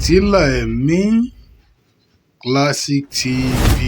Fìtílà Ẹ̀mí Classic TV.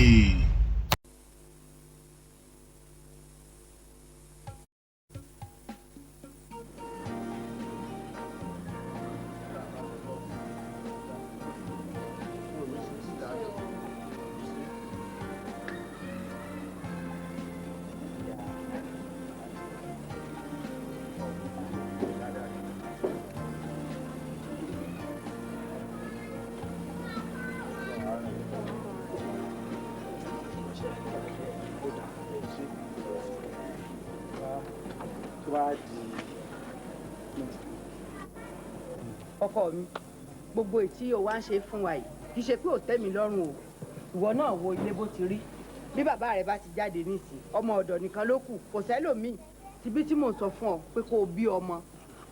Ọkọ mi, gbogbo ètí o wá ń ṣe fún wa yìí, kì í ṣe pé ò tẹ́ mi lọ́rùn o. Ìwọ náà wo ilé bó ti rí. Bí bàbá rẹ bá ti jáde nísìn, ọmọ ọ̀dọ̀ nìkan ló kù, kò sẹ́lòmíì. Tibí tí mò ń sọ fún ọ pé kó o bí ọmọ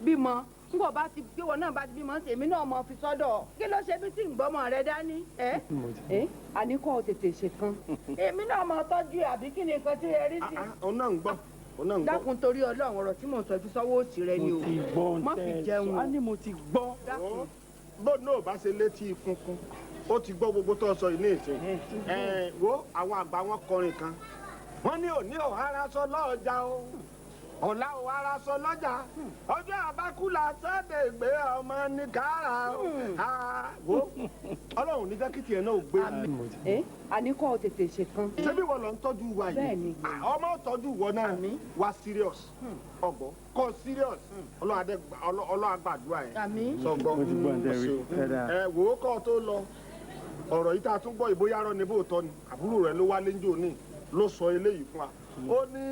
bímọ, ngbọ bá ti bí wọn náà bá ti bímọ ń tèmi náà mọ fi sọ́dọ̀. Kí ló ṣe bí tí ń gbọ́mọ rẹ dání? Ẹ ẹ, àní kó o tètè ṣe kan, èmi náà mọ tọ́jú ẹ, àbí kí ni nǹkan tí ẹ rí sí? Òun náà ń gbọ́, òun náà ń gbọ́. Dákun, torí Ọlọ́run, ọ̀rọ̀ tí mò ń sọ, ìfisọ́wọ́ òsì rẹ ni o. Mo ti gbọ́. Má fi jẹun. A ní mo ti gbọ́. Dákun. Bó náà bá ṣe létí kunkun, ó ti gbọ́ gbogbo tó sọ yìí ní ìsìn. Ẹ wo, àwọn àgbà wọn kọrin kan, wọ́n ní òní ò ara sọ lọ́jà o, ọ̀la ò ara sọ lọ́jà, ọjọ́ àbákúlà sọ́dẹ̀ gbé ọmọ ní kára o. Wo, Ọlọ́run ní jẹ́ kí tiẹ̀ náà gbé. Ẹ àní kó o tètè ṣe kan. Ṣebí wọ́n lọ ń tọ́jú wa yìí? Bẹ́ẹ̀ni. Ọmọ tọ́jú wọ náà. Àmín. Wá serious, ọgbọ́ kọ́ serious. Ọlọ́run á gbàdúrà ẹ̀. Àmín. Sọ gbọ́. Mo ti gbọ́ ǹ tẹ́ wí. Dáadáa. Ẹ wò ó, kọ́ ọ tó lọ, ọ̀rọ̀ yìí tá a tún gbọ́, ìbóyá rọ ni bóòtọ́ ni, àbúrò rẹ̀ ló wá léńjò ní ló sọ eléyìí fún wa. Ó ní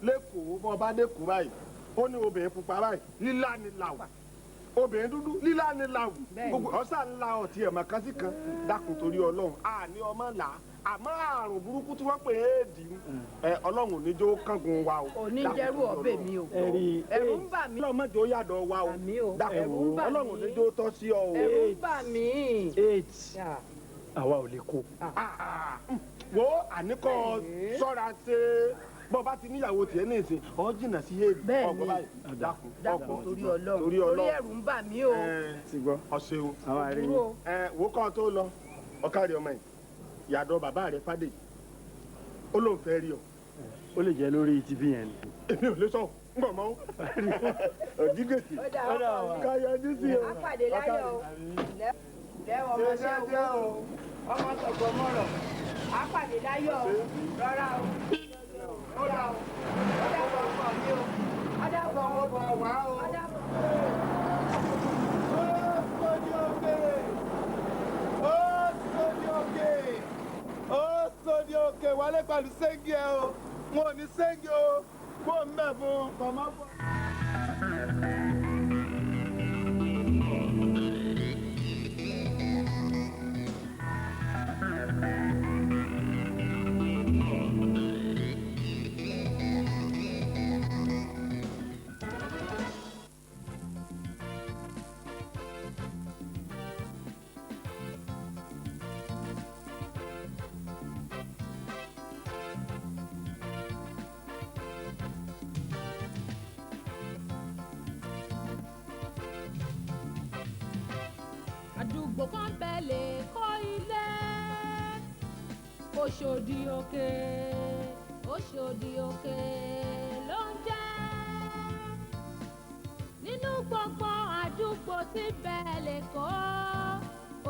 lẹ́kọ̀ọ́, bọ́ bá dẹ́kọ̀ọ́ báyìí, ó ní obìnrin pupa báyìí lílá ni làwù, obìnrin dúdú lílá ni làwù. Gbogbo ọ̀sà ńlá ọ̀tí ẹ̀ màkà sí kan. Dákun, torí Ọlọ́run, a ní ọmọ là á, àmọ́ àrùn burúkú tí wọ́n pè é èdì ẹ, Ọlọ́run ò ní jó kángun wa o. Ò ní jẹ́rú ọbẹ̀ mi o. Ẹ rí. Ẹ̀rù ń bà mí. Ọlọ́run má jẹ́ ó yàdọ̀ wa o. Àmín o. Dákun. Ẹ̀rù ń bà Ọlọ́run ò ní mí. jó tọ́ sí ọ o. Ẹ̀rù ń bà mí. AIDS, àwa ò lè kó. Wo, àníkọ́ sọ́ra ṣe, bọ́ bá ti níyàwó tiẹ̀ ní ìsìn, ọ jìnnà sí èdè. Bẹ́ẹ̀ni. Ọgbọ́n báyìí, dákun. Dákun, Ọgbọ́n. torí Ọlọ́run. Torí Torí Ọlọ́run. ẹ̀rù ń bà mí o. Ti gbọ́. Ọ̀sẹ̀ o. Àwọn àárín. Dúró. Ẹ wò, kọ́ tó lọ, ọ̀kárí ọmọ yìí, yàdọ̀ bàbá rẹ̀ fàdé yìí, ó lóun fẹ́ rí ọ. Ó lè jẹ́ lórí tv yẹn ni. Èmi ò lè sọ ń bọ̀ mọ́ òjìgèsì. Ó dà, ọkọ mi. Ká yọjú sí o. Á pàdé láyọ̀ o. Lẹ́ ọmọ ṣẹ́ o, ọmọ sọ̀gbọ̀n mọ̀rọ̀. Á pàdé láyọ̀ o. Rọra o. Ó dà o. Ó dàbọ̀, ọkọ mi o. Ó dàbọ̀ o. Ó dàbọ̀. Ó sórí òkè, ó sórí òkè, ó sórí òkè. Wálé pẹ̀lú ségi ẹ o, wọn ò ní ségi o, kó o mẹ́ fún kọ̀mọ́ fún. Àdúgbò kan bẹ́ẹ̀ lè kọ́ ilé, Òṣòdì Òkè, Òṣòdì Òkè ló ń jẹ́. Nínú gbogbo àdúgbò tí bẹ́ẹ̀ lè kọ́,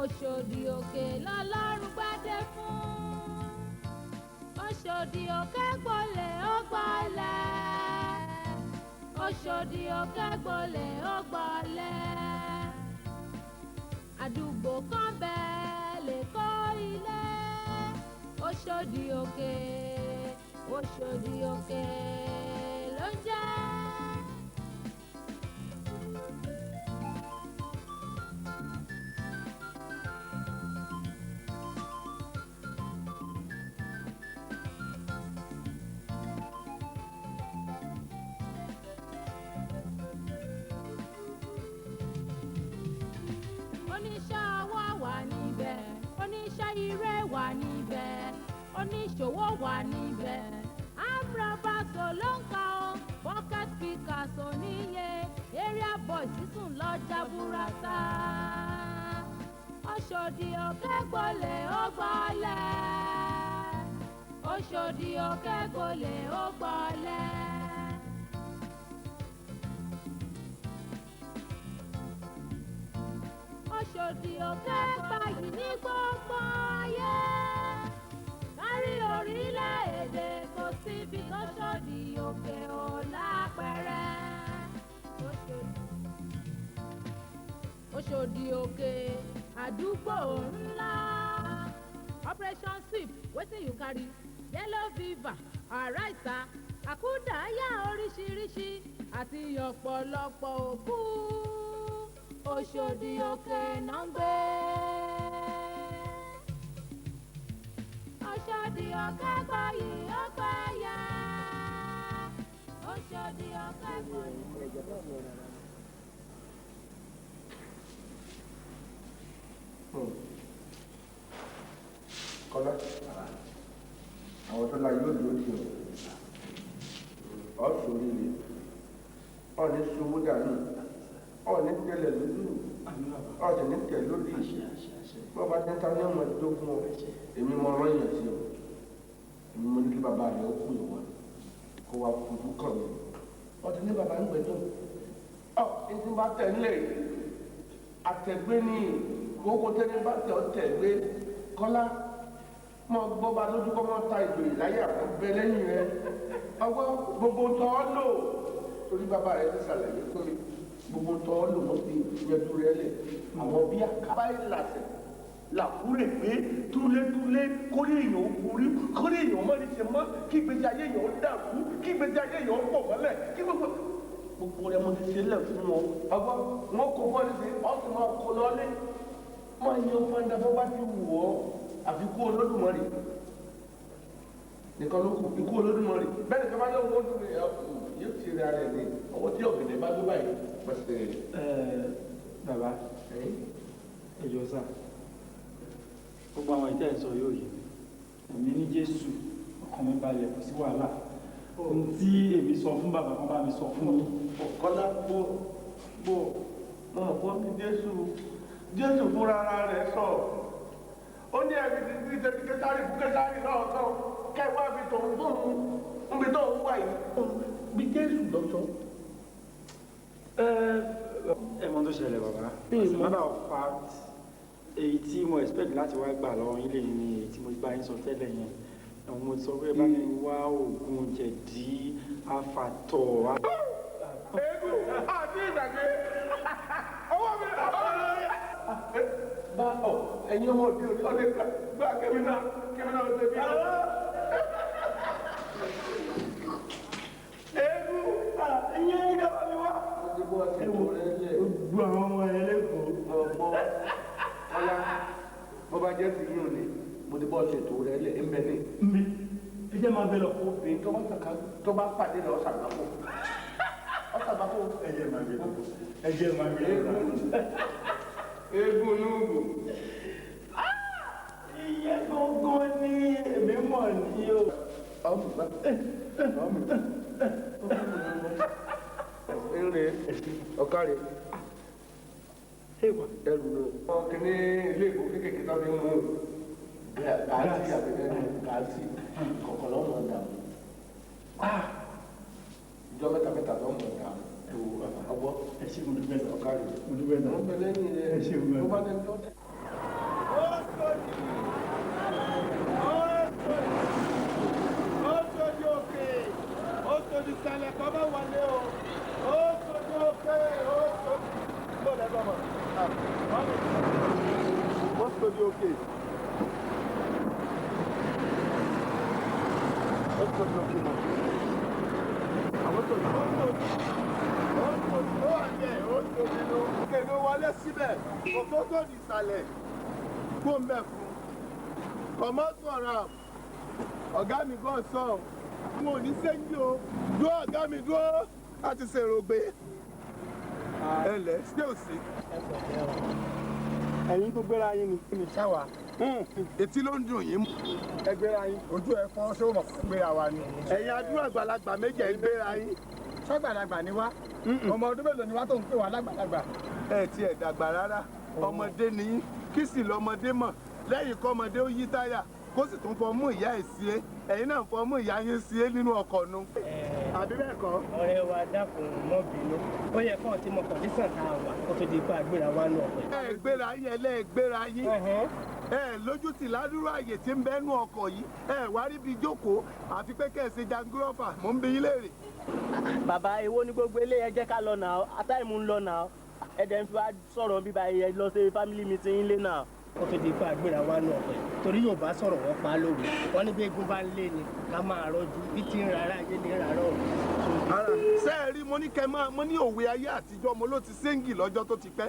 Òṣòdì Òkè lọ́lọ́run gbádé fún. Òṣòdì Òkè gbolẹ̀, ó gbolẹ̀. Òṣòdì Òkè gbolẹ̀, ó gbolẹ̀. Àdúgbò kan bẹ́ẹ̀ lè kọ́ ilé, Òṣòdì Òkè, Òṣòdì Òkè ló ń jẹ́. Oníṣẹ́ ọwọ́ wà níbẹ̀, oníṣẹ́ ire wà níbẹ̀, oníṣòwò wà níbẹ̀. Amrabas ló ń ka o, pocket pickers oníye, area boys sísùn lọ́jà burata. Òṣòdì Òkè gbolẹ̀ ó gbolẹ̀. Òṣòdì Òkè gbolẹ̀ ó gbolẹ̀. Òṣòdì Òkè gbayì ní gbogbo ayé. Kárí orílẹ̀-èdè kò síbi tó ṣòdì òkè ò lápẹẹrẹ. Òṣòdì Òkè àdúgbò ńlá. Operation sweep wetin you carry, yellow fever, àrá ìsà, àkúdàáyà oríṣiríṣi àti ọ̀pọ̀lọpọ̀ òkú. Òṣòdì Òkè náà ń gbé. Òṣòdì Òkè gbayì ó gbẹ̀yẹ. Òṣòdì Òkè gbayì. Kọ́lá, àwọn tó la yóò dúró tì ọ́, ọ́ sóríire, ọ́ ní ṣubú dànù, ọ́ ní tẹ̀lẹ̀ lójú, ọ́ sì ní tẹ̀ lódì. Bọ́ bá tẹ́ta ní ọmọ tó fún ọ, èmi mọ ọ̀rọ̀ yẹn sí ọ, èmi mo ní kí bàbá rẹ̀ ó kú ìwà kó wa fojú kàn mí. Ọ ti ní bàbá ń gbẹ́jọ́, ọ ní bá tẹ̀ ńlẹ̀ àtẹ̀gbé ní kókó tẹ́ni bá tẹ̀ ọ́ tẹ̀ gbé. Kọ́lá, mọ gbọ́ bá lójú kọ́ mọ́ ta ìjòyè láyé àkọ́bẹ lẹ́yìn rẹ, ọgbọ́n gbogbo tọ́ ọ lò torí bàbá rẹ ti ṣàlàyé fún mi, gbogbo tọ́ ọ lò wọ́n ti yanjú rẹ lẹ̀ àwọn bí àkàbá ìlàsẹ̀ làkúrè pé túlétúlé kórè èèyàn ó borí, kórè èèyàn mọ́ ní ṣe mọ́, kí ìgbésí ayé èèyàn ó dàrú, kí ìgbésí ayé èèyàn ó pọ̀ mọ́lẹ̀, kí gbogbo gbogbo rẹ mo ti ṣe lẹ̀ fún wọn. Ọgbọ́n wọn kò fọ́ ní ṣe ọ́ sì máa kó lọ́lé, máa yan fanda bó bá ti wù ọ́, àfi kú Olódùmarè nìkan ló kù, ikú Olódùmarè bẹ́ẹ̀ nìkan bá yọ owó tó yóò ti ra rẹ̀ ní ọwọ́ tí ọ̀gẹ̀dẹ̀ bá gbé báyìí pẹ̀sẹ̀. Bàbá, ẹ jọ̀ọ́ sà, gbogbo àwọn ìtẹ́ ìsọ yóò yé èmi ní Jésù, ọkàn mi balẹ̀, kò sí wàhálà. Ohun tí èmi sọ fún bàbá kan bá mi sọ fún yín. Kọ́lá, bó bó mo mọ̀ kó ní Jésù, Jésù fúnra ara rẹ̀ sọ, ó ní ẹ̀mí ti ti tẹ̀sí Késárì fún Késárì náà sọ kẹwàá fi tòun fóun níbi tó ń wà yìí bí Jésù lọ sọ. Ẹ mọ tó ṣẹlẹ̀ bàbá, as a matter of fact, èyí tí mo expect láti wá gbà lọ́wọ́ yín lè ní èyí tí mo bá yín sọ tẹ́lẹ̀ yẹn. Àwọn mo sọ pé bá mi wá oògùn jẹ̀dí àfàtọ̀. Eégún àti ìgbàgbé ọwọ́ mi ọwọ́ mi bá ọ ẹ̀yin ọmọ òde òní ọdẹ gbà kẹ́mi náà kẹ́mi náà ṣe bí ọ. Eégún ìyẹn ní ká bá mi wá. Gbogbo àwọn ọmọ ẹ lẹ́kọ̀ọ́. Ọgbọ́n ọlá bó bá jẹ́ ti yín òní mo ti bọ́ ṣètò rẹ lẹ̀ ń bẹ ní. Mi ẹ jẹ́ máa bẹ lọ. Obìnrin tó bá kàkà tó bá pàdé lọ ṣàgbákò. Ọ̀ṣàgbákò. Ẹ jẹ́ máa bẹ lọ. Ẹ jẹ́ máa bẹ lọ. Eégún olóògùn. Ìyẹn gangan ni èmi mọ̀ ní o. Ọmọ ọmọ ńlẹ ọ̀kárẹ̀ ẹrù lọ. Wọn kì ní ilé ìbò kékeré tó fi ń mú gàásì àbẹ̀rẹ̀ gàásì kọ̀ọ̀kan lọ́mọ dààmú. Ìjọ mẹ́ta mẹ́ta lọ́mọ dààmú. Ọgbọ́ Ẹ ṣé, mo dúpẹ́ sà. ọ̀kárẹ̀. Mo dúpẹ́ sà. Wọ́n bẹ lẹ́yìn rẹ̀. Ẹ ṣé, mo dúpẹ́. Tó bá dé tó dé. Òṣòdì Òkè, Òṣòdì ìsàlẹ̀ kọ́ bá wọlé o. Òṣòdì Òkè, Òṣòdì. Bọ́ọ̀lù ẹ̀rọ mọ̀. Òṣòdì Òkè. Òṣòdì Òkè mọ̀. Àwọn Òṣòdì. Òṣòdì. Òṣòdì ó wà bẹ́ẹ̀, Òṣòdì ló. Òkè ló wọlé síbẹ̀, Òṣòdì ìsàlẹ̀. Kó ń bẹ̀ fún. Kọ̀mọ́tò ọ̀ràn ọ̀gá mi gan sọ ọ́ n ò ní sẹ́yìn o dúró ọ̀gá mi dúró láti ṣèrò gbé ẹ lẹ ṣé ò sí. Ẹ̀yin tó gbéra yín ni. Ṣáwa etí ló ń dùn yín. Ẹ gbéra yín. Ojú ẹ fọ́n ṣó mọ̀ gbéra wa ni. Ẹ̀yin adúrà àgbàlagbà méjì ẹ̀ ń gbéra yín. Ṣàgbàlagbà ni wá, ọmọ ọdún mélòó ni wá tó ń pè wá lágbàlagbà? Ẹ tiẹ̀ dàgbà rárá. Ọmọdé ni kí sì lọ́mọdé mọ̀ lẹ́yìn kọ́mọdé ó yí táyà kó sì tún fọmú ìyá ẹ̀ sí é, ẹ̀yin náà fọmú ìyá yín sí é nínú ọkọ̀ nu. Àbí bẹ́ẹ̀ kọ́. Ọ̀rẹ́ wa, dákun, mọ́ bínú. Ó yẹ kó ti mọ condition tá a wà kó tó di pé àgbéra wa nù ọkọ̀ yìí. Ẹ gbéra yín, ẹlẹ́gbéra yín, ẹ lójútì ládùúrò àyè tí ń bẹ́nu ọkọ̀ yìí, ẹ wá rí bí jókòó àfi pé kẹ́ ẹ ṣe jangirọ́fà. Mò ń bi yín léèrè. Bàbá, èwo ni gbogbo eléyẹ? Jẹ́ ká lọ nà àtàìmù ń lọ nà. Ẹ dẹ̀ ń fi wá sọ̀rọ̀ bíbá ẹ lọ sí family meeting yín lé náà. Kó tó di pé àgbéra wa nù ọkọ̀ yìí, torí Yorùbá sọ̀rọ̀, wọ́n pa á lówe, wọ́n ní bí eégún bá ń lé ni ká máa rọ́jú, bí ti ń rárá ayé ní rárá ọ̀run. Ṣé ẹ rí, mo ní kẹ́ máa mo ní òwe ayé àtijọ́, mo ló ti séǹgì lọ́jọ́ tó ti pẹ́.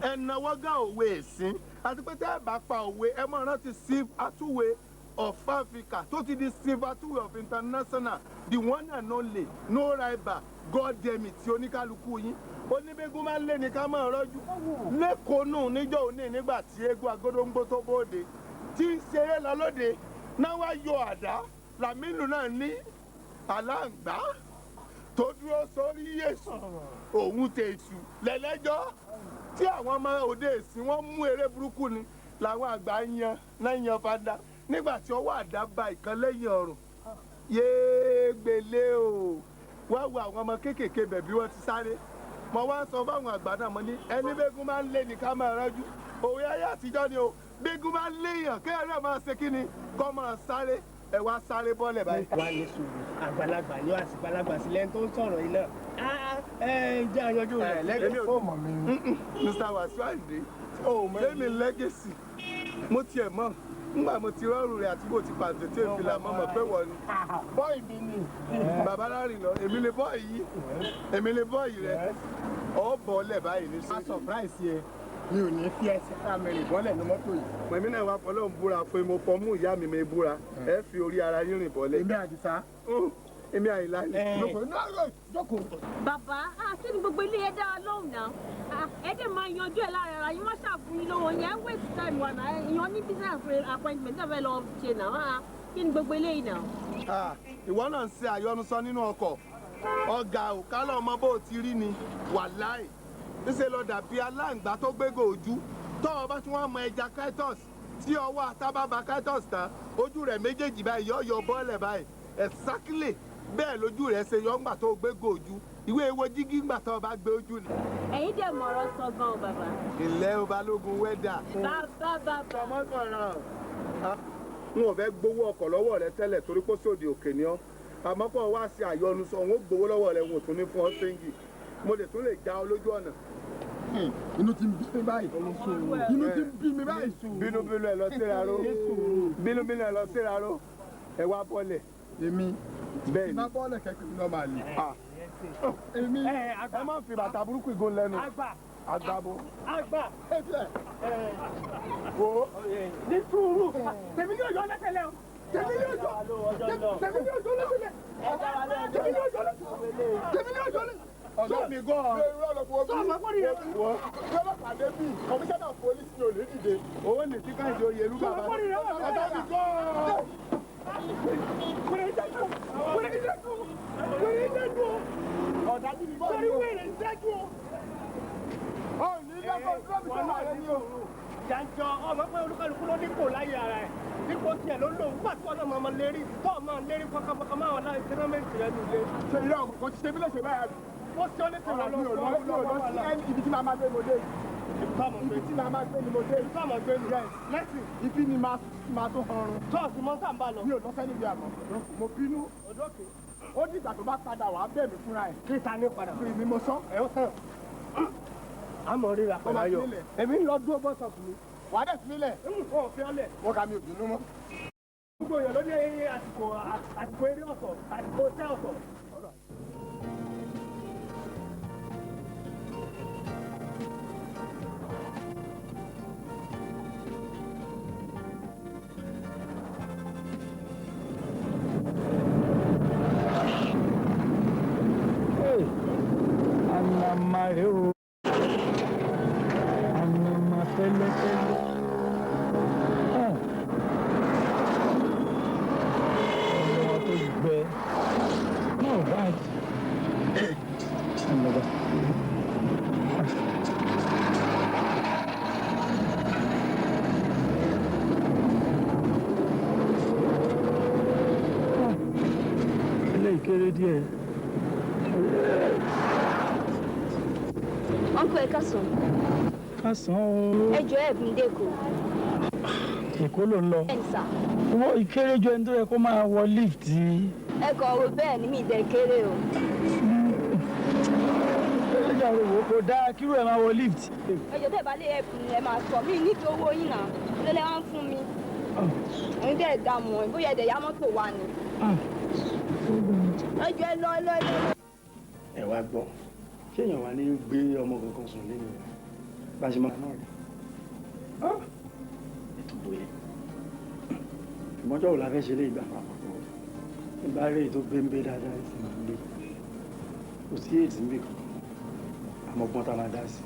Ẹ náwó gá òwe èsín, àti pé tẹ́ ẹ bá pa òwe, ẹ máa rántí Steve Atuwe of Africa tó ti di Steve Atuwe of international, the one and only, no rival, God damn it. Tí oníkálukú yín oníbégún máa ń lé ní ká máa rọ́jú lẹ́kọ̀ọ́ nù níjọ́ òní, nígbà tí eégún agódóńgbó tó bóde tí ń ṣeré lọ lóde náà, wá yọ àdá làmínú náà ní aláǹgbá tó dúró sórí Yéṣu òun tèṣù lẹ́lẹ́jọ́ tí àwọn ọmọ òde ìsìn wọn mú eré burúkú ni làwọn àgbà yan náà yan fada nígbà tí ọwọ́ àdá ba ìkan lẹ́yìn ọrùn yéé gbélé o. Wá wo àwọn ọmọ kéékèèké bẹ̀ bí wọ́n ti sáré. Mo wá sọ fáwọn àgbà náà, mo ní ẹni bẹ́gùn máa ń lé ní ká máa rọ́jú, òwe ayé àtijọ́ ni o. Bẹ́gùn máa ń léèyàn, kéèyàn náà máa ṣe kí ni, kọ́ máa sáré. Ẹ wá sáré bọ́ọ̀lẹ̀ báyìí. Wà ní sùúrù, àgbàlagbà ni wàá sì gbàlagbà sílẹ̀ tó ń sọ̀rọ̀ yìí náà. Ẹ jẹ́ àyànjú rẹ̀. Lẹ́gẹ̀sì fọ́ọ̀mù mi. Mr. Wasiu Ayinde, lẹ́mi lẹ́gẹ̀sì, mo tiẹ̀ mọ̀ ngbà mo ti rọrùn rẹ̀ àti bó ti pàǹtẹ̀tẹ̀ ìfìlà mọ́ mọ̀ pé wọ́n ni. Bọ́ọ̀ì mi ni. Bàbá láàrin lọ, èmi lè bọ́ọ̀ì yìí, èmi lè bọ́ọ̀ì rẹ̀. Ọ̀ bọ́ọ̀lẹ̀ báyìí ní sí. A surprise yẹ, mi ò ní fi ẹsẹ̀ ká mi rìn bọ́lẹ̀ ní mọ́tò yìí. Pẹ̀mí náà wá fọlọ́ ń búra fún mi, mo fọmú ìyá mi mi búra, ẹ fi orí ara yín rìn bọ́lẹ̀. Èmi Àdìsá. Èmi Àyìnlá ni. Jókòó. Bàbá, kí ni gbogbo ilé? Ẹ dára lóhùn náà. Ẹ dẹ̀ máa yanjú ẹ̀ lára ara yín. Wọ́n ṣàfún yín lówó yẹn, waste time wà náà. Èèyàn ní business appointment náà fẹ́ lọ ṣe náà. Kí ni gbogbo eléyìí náà? Ìwọ náà ń ṣe àyọnusọ nínú ọkọ̀ ọ̀gá ò kálọ̀ ọmọ bó ti rí ni wàláì ńṣe lọ dàbí aláǹgbá tó gbégò ojú tọ́ ọ bá tí wọ́n mọ ẹja Titus tí ọwọ́ àtàbàbà Titus tán, ojú rẹ̀ méjèèjì báyìí yọ yọ bọ́ọ̀lẹ̀ báyìí. Exactly bẹ́ẹ̀ lójú rẹ̀ ṣe yọ ńgbà tó gbégò ojú ìwé ewo jígí ńgbà tó bá gbé ojú ni. Ẹ̀yin dẹ̀ mọ̀rọ̀ sọ gan-an, bàbá. Ilẹ̀ o, balógun wẹ́dà. Bàbá, bàbá. Ọmọ sọ̀rọ̀, n ò fẹ́ gbowó ọkọ̀ lọ́wọ́ rẹ tẹ́lẹ̀ torí pé sóde òkè ni ọ́, àmọ́ kó o wá sí àyọnusọ, òun ó gbowó lọ́wọ́ rẹ, òun ò tún ní fún ọ séńgì, mo lè tún lè já ọ lójú ọ̀nà. Inú ti ń bí mi báyìí, inú ti ń bí mi báyìí. Bínúbínú ẹ lọ síra ró, bínúbínú ẹ lọ síra ró, ẹ wá bọ́lẹ̀. Èmi? Bẹ́ẹ̀ ni. Má bọ́ọ̀lẹ̀ kẹ́kẹ́ mi náà máa lè. Èmi. Ẹ má fi bàtà burúkú ìgò lẹ́nu. Àgbà. Àgbàbo. Àgbà. Wo. Ní sùúrù, tèmi yóò yọ lẹ́sẹ̀lẹ̀ o. Tèmi yóò yọ, tèmi yóò yọ lẹ́sẹ̀lẹ̀, tèmi yóò yọ lẹ́sẹ̀lẹ̀, tèmi yóò yọ lẹ́sẹ̀lẹ̀. Sọ mi gan. Sọ ma kórìí rẹ. Ọlọ́pàá débì, kọmíṣánná pólísì ni ò lè dìde. Owó ní tí káyìndé oyè lú bàbá. Ọ̀gá mi gan. Wèrè ń dájú, wèrè ń dájú, wèrè ń dájú o. Ọ̀dájú ni bọ́ọ̀lù. Sọrí, wèrè ń dájú o. Ọ̀ ní lẹ́kọ̀ọ́ dúró mi tó wà lẹ́ni o. Jàǹjọ ọmọ pé olúkálukú ló nípò láyé ara ẹ̀, nípò tiẹ̀ ló ń lò nígbà tí wọn náà máa lérí tó máa lérí pọkànpọkàn máa wọn láì tẹ́lẹ̀mẹ́ntì rẹ nù lé. Ṣe ilé ọkọ̀ kò ti ṣe mí léṣe báyà? Ó ṣe ọ́ léṣe. Mi ò lọ, mi ò lọ sí ẹni ibi tí màá máa gbé mo dé yìí. Ibi tí màá máa gbé ni mo dé yìí. Ibi tí màá gbé ni. Lẹ́sìn ibi ni màá tó hanrun. Tọ́ọ̀sì mọ́ sáà ń bá lọ. Mi ò lọ sẹ́ni bí àmọ́. Mo bínú. Ọdọ́kẹ́. Ó dìgbà tó bá padà wàá bẹ̀ mí fúnra ẹ̀. Kí ta ní padà? Fún mi mo sọ. Ẹ ó sàn. Àmọ́ ríra pẹ̀lú ayọ̀. Èmi ń lọ dúró bọ́sọ̀pù mi. Wàá dẹ̀ sílẹ̀. N kò fi ọ́lẹ̀. Wọ́n ká mi ò bínú mọ́. Gbogbo èèyàn ló ní àsìkò, àsìkò eré ọ̀tọ̀, àsìkò tẹ́ ọ̀tọ̀. Anamare o, anama fẹlẹfẹlẹ, ọmọ tó gbẹ náà báyìí. kéré díẹ̀. Uncle, ẹ káàsán. Kásán o. Ẹ jọ̀ọ́, ẹ̀bùn dẹ́kọ̀. Èkó ló ń lọ? Bẹ́ẹ̀ni sà. Owó ìkéré ju ẹni tó yẹ kó máa wọ lift. Ẹ kàn rò bẹ́ẹ̀ ni, mi ì dẹ̀ kéré o. Ẹ jàre, wò kò dáa kírú ẹ máa wọ lift. Ẹ jọ̀ọ́, tẹ́ ẹ bá lè ẹ̀bùn, ẹ máa sọ mí nídìí owó yín náà. Lẹ́lẹ́ wá ń fún mi. Ẹ̀yin dẹ̀ dà mọ́, bóyá ẹ̀dẹ̀ yá mọ́tò wa ni. Ẹ jọ̀ọ́, ẹ lọ, ẹ lọ, ẹ lọ. Ẹ wá gbọ́, ṣé èèyàn wà ní gbé ọmọ kankan sùn nínú bá a ṣe máa náà rẹ̀ ètò bóyá ìmọ̀jọ́ wo la fẹ́ ṣe lé ìgbà ìgbà rẹ̀ tó gbéńgbé dáadáa sí máa gbé? Kò sí èdè níbì kankan, àmọ́ gbọ́n tá a máa dá sí.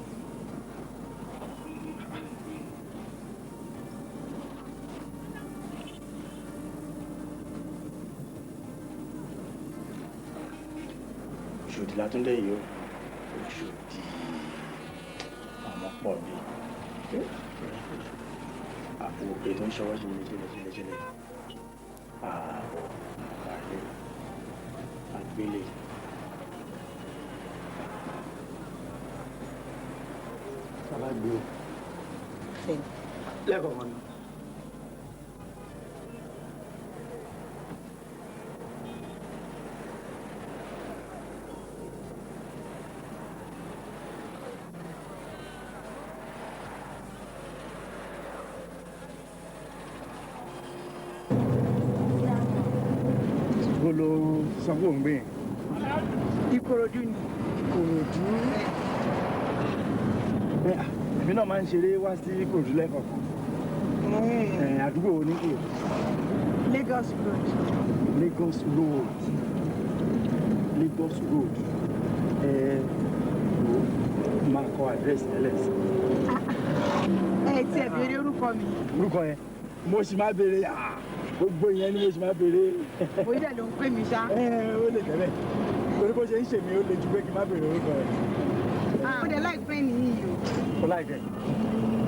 Òṣòdì látúndé yìí o. Òṣòdì, àwọn pọ̀ bí àpò ètò ń ṣọwọ́ ṣe ṣẹlẹ̀ ṣẹlẹ̀ ṣẹlẹ̀ ààbọ̀ àgbàlẹ̀ àgbélé. Sábà gbé o. Lẹ́kọ̀ọ́ ni. Bó ló sọ pé òun gbé yẹn? Ìkòròdú ni. Ìkòròdú. Bẹ́ẹ̀, èmi náà máa ń ṣeré wá sí Ìkòròdú lẹ́kọ̀ọ̀kan. Ẹ̀, àdúgbò wo ní Ìkòròdú? Lagos Road. Lagos Road. Lagos Road. Ẹ wo, máa kọ àdírẹ́sì ẹ lẹ́sìn. Ẹ tí ẹ béèrè orúkọ mi. Orúkọ yẹn mo sì máa béèrè, gbogbo yẹn ni mo sì máa béèrè. Bóyá ló ń pè mí ṣá. Ẹ ó lè tẹ́lẹ̀ torí bó ṣe ń ṣèmi, ó le ju pé kí n má béèrè orúkọ rẹ̀. Ó dẹ̀ láìpẹ́ nìyí o. Ó láìpẹ́.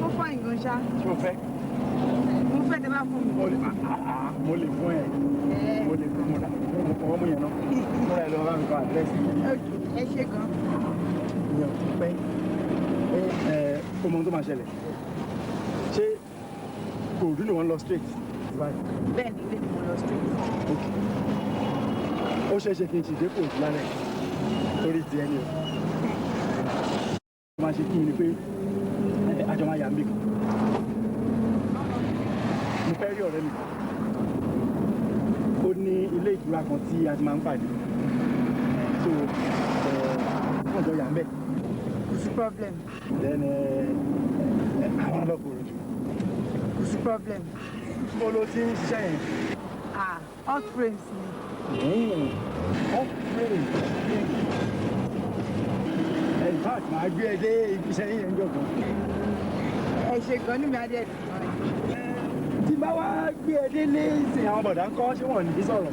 Ó fọ́ nǹkan ṣá. Ṣé o fẹ́? Mo fẹ́ tẹ́ bá fún mi. Mo lè fún ẹ. Mo lè fún mo mo fọwọ́ mú yẹn náà. Múra ẹ lọ bá mi kọ àdírẹ́sì. Ẹ ṣe gan. Ìyẹn ò ti pẹ́. Ẹ ó mọ ohun tó máa ṣẹlẹ̀. Ṣé Ìkòròdú ni wọ́n lọ straight? Bẹ́ẹ̀ ni, ilé ni mo lọ straight. Ok. Ó ṣeé ṣe kí n ṣì dé Ìkòròdú lálẹ́ torí ti ẹni o. Ó máa ṣe fún mi ni pé àjọ máa yà mí kan. Mo fẹ́ rí ọ̀rẹ́ mi kan. Ó ní ilé ìtura kan tí a ti máa ń pàdé. So fún ọjọ́ yà ń bẹ̀. Kò sí problem. Then àwọn ọlọ́kùnrin jù. Kò sí problem. Mo ló ti ń ṣiṣẹ́ yẹn? Ah, hot frames ni. Hot frames. In fact, màá gbé ẹ dé ibi iṣẹ́ yẹn jọ kan. Ẹ ṣe gan ní mi adé ẹ̀dùn gan. Tí bá wá gbé ẹ délé ìsìn, àwọn bọ̀dà ń kọ́, ṣé wọ́n ní sọ̀rọ̀?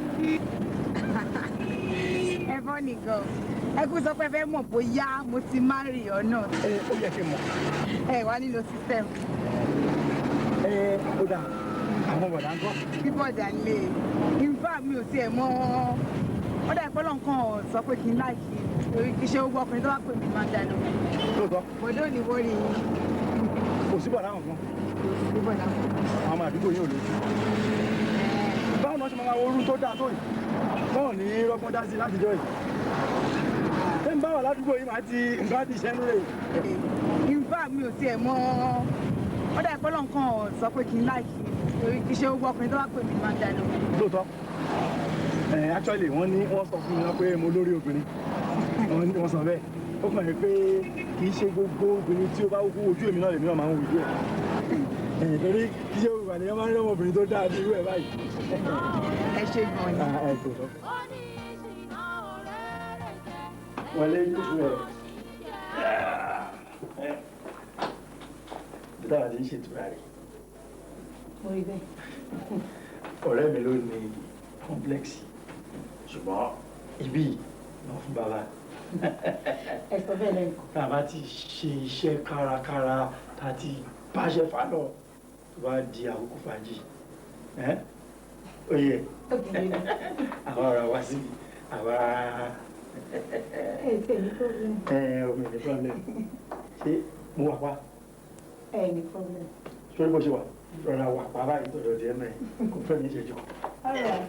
Ẹ fọ́ nìkan. Ẹ kú sọ pé ẹ fẹ́ mọ̀ bóyá mo ti marry or not. Ẹ ó yẹ kí n mọ̀. Ẹ wá nílò system. Ẹ ó dà, àwọn bọ̀dà ń kọ́? Bí bọ̀dà ń lè. In fact, mi ò tiẹ̀ mọ̀. Ó dà ìpọ́lọ̀ nǹkan ọ̀ sọ pé kí n láìkí. Torí kì í ṣe gbogbo ọkùnrin tó bá pè mí máa ń dá lóhùn. Lóòótọ́. Bọ̀dá ò ní wọ́rí yín. Kò sí bọ̀dà kankan. Kò sí bọ̀dà kankan. Àwọn ọmọ àdúgbò yìí ò lójú. Báwo ni wọ́n ṣe máa wo orú tó dáa tó yìí? Báwo ni rọ́gbọ́n dá sí látijọ́ yìí? Ṣé ń bá wà ládùúgbò yìí máa ti nǹkan ti ṣẹ́nu rè? In fact, mi ò tiẹ̀ mọ̀. Ó dà ìpọ́lọ̀ nǹkan ọ̀ sọ pé kí n láìkí. Torí kì í ṣe gbogbo ọkùnrin tó bá pè mí máa ń dá lóhùn. Lóòótọ́. Actually, wọ́n ní wọ́n sọ fún mi náà pé mo lórí obìnrin. Wọ́n sọ bẹ́ẹ̀. Ó kàn yín pé kì í ṣe gbogbo obìnrin tí ó bá wú ojú èmi náà lèmi náà máa ń wù díẹ̀. Torí kì í ṣe gbogbo àlèyàn máa ń rí ọmọbìnrin tó dáa bí irú ẹ̀ báyìí. Ẹ ṣe gan ni. Ẹ kò sọ. Wọlé kúkú ẹ̀. Bí táwa ti ń ṣètò rẹ̀. Mo rí bẹ́ẹ̀. Ọ̀rẹ́ mi ló ní complex, ṣùgbọ́n ibí náà fún bàbá. Ẹ sọ bẹ́ẹ̀ lẹ́ẹ̀kan. Tá a bá ti ṣe iṣẹ́ kárakára, tá a ti báṣẹ́ fà lọ, tó bá di àkókò fàájì, ó yẹ àwọn ará wa síbi Àwa. Ẹ tẹ̀ ní problem. Ẹ omi ní problem. Ṣé mo wà pa? Ẹ ní problem. Sórí bó ṣe wà, rọra wà pa báyìí tọ̀dọ̀ díẹ̀ mẹ́rin. Kò fẹ́ mi ṣe jù. All right.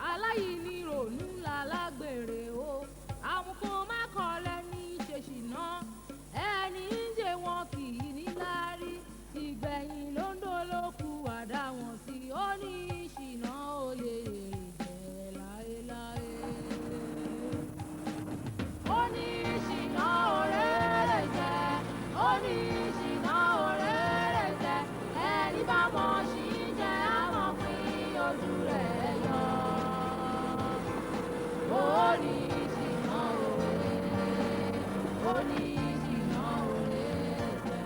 Aláìní ronú lálágbèrè o, àwọn kan má kọ́ lẹ́ni ṣe ṣìnà, ẹni ń jẹ wọn kì í ní láárí, ìgbẹ̀yìn ló ń dolóku àdá wọn sí, ó ní ṣìnà ó lè jẹ́ láéláé. Ó ní ṣìnà òréré jẹ́, ó ní ṣìnà òréré jẹ́, ẹni bá mọ̀ ṣì ń jẹ́ àmọ́ pín ojú rẹ̀ yọ. Ó ní ṣìnà òréré, ó ní ṣìnà òréré jẹ́.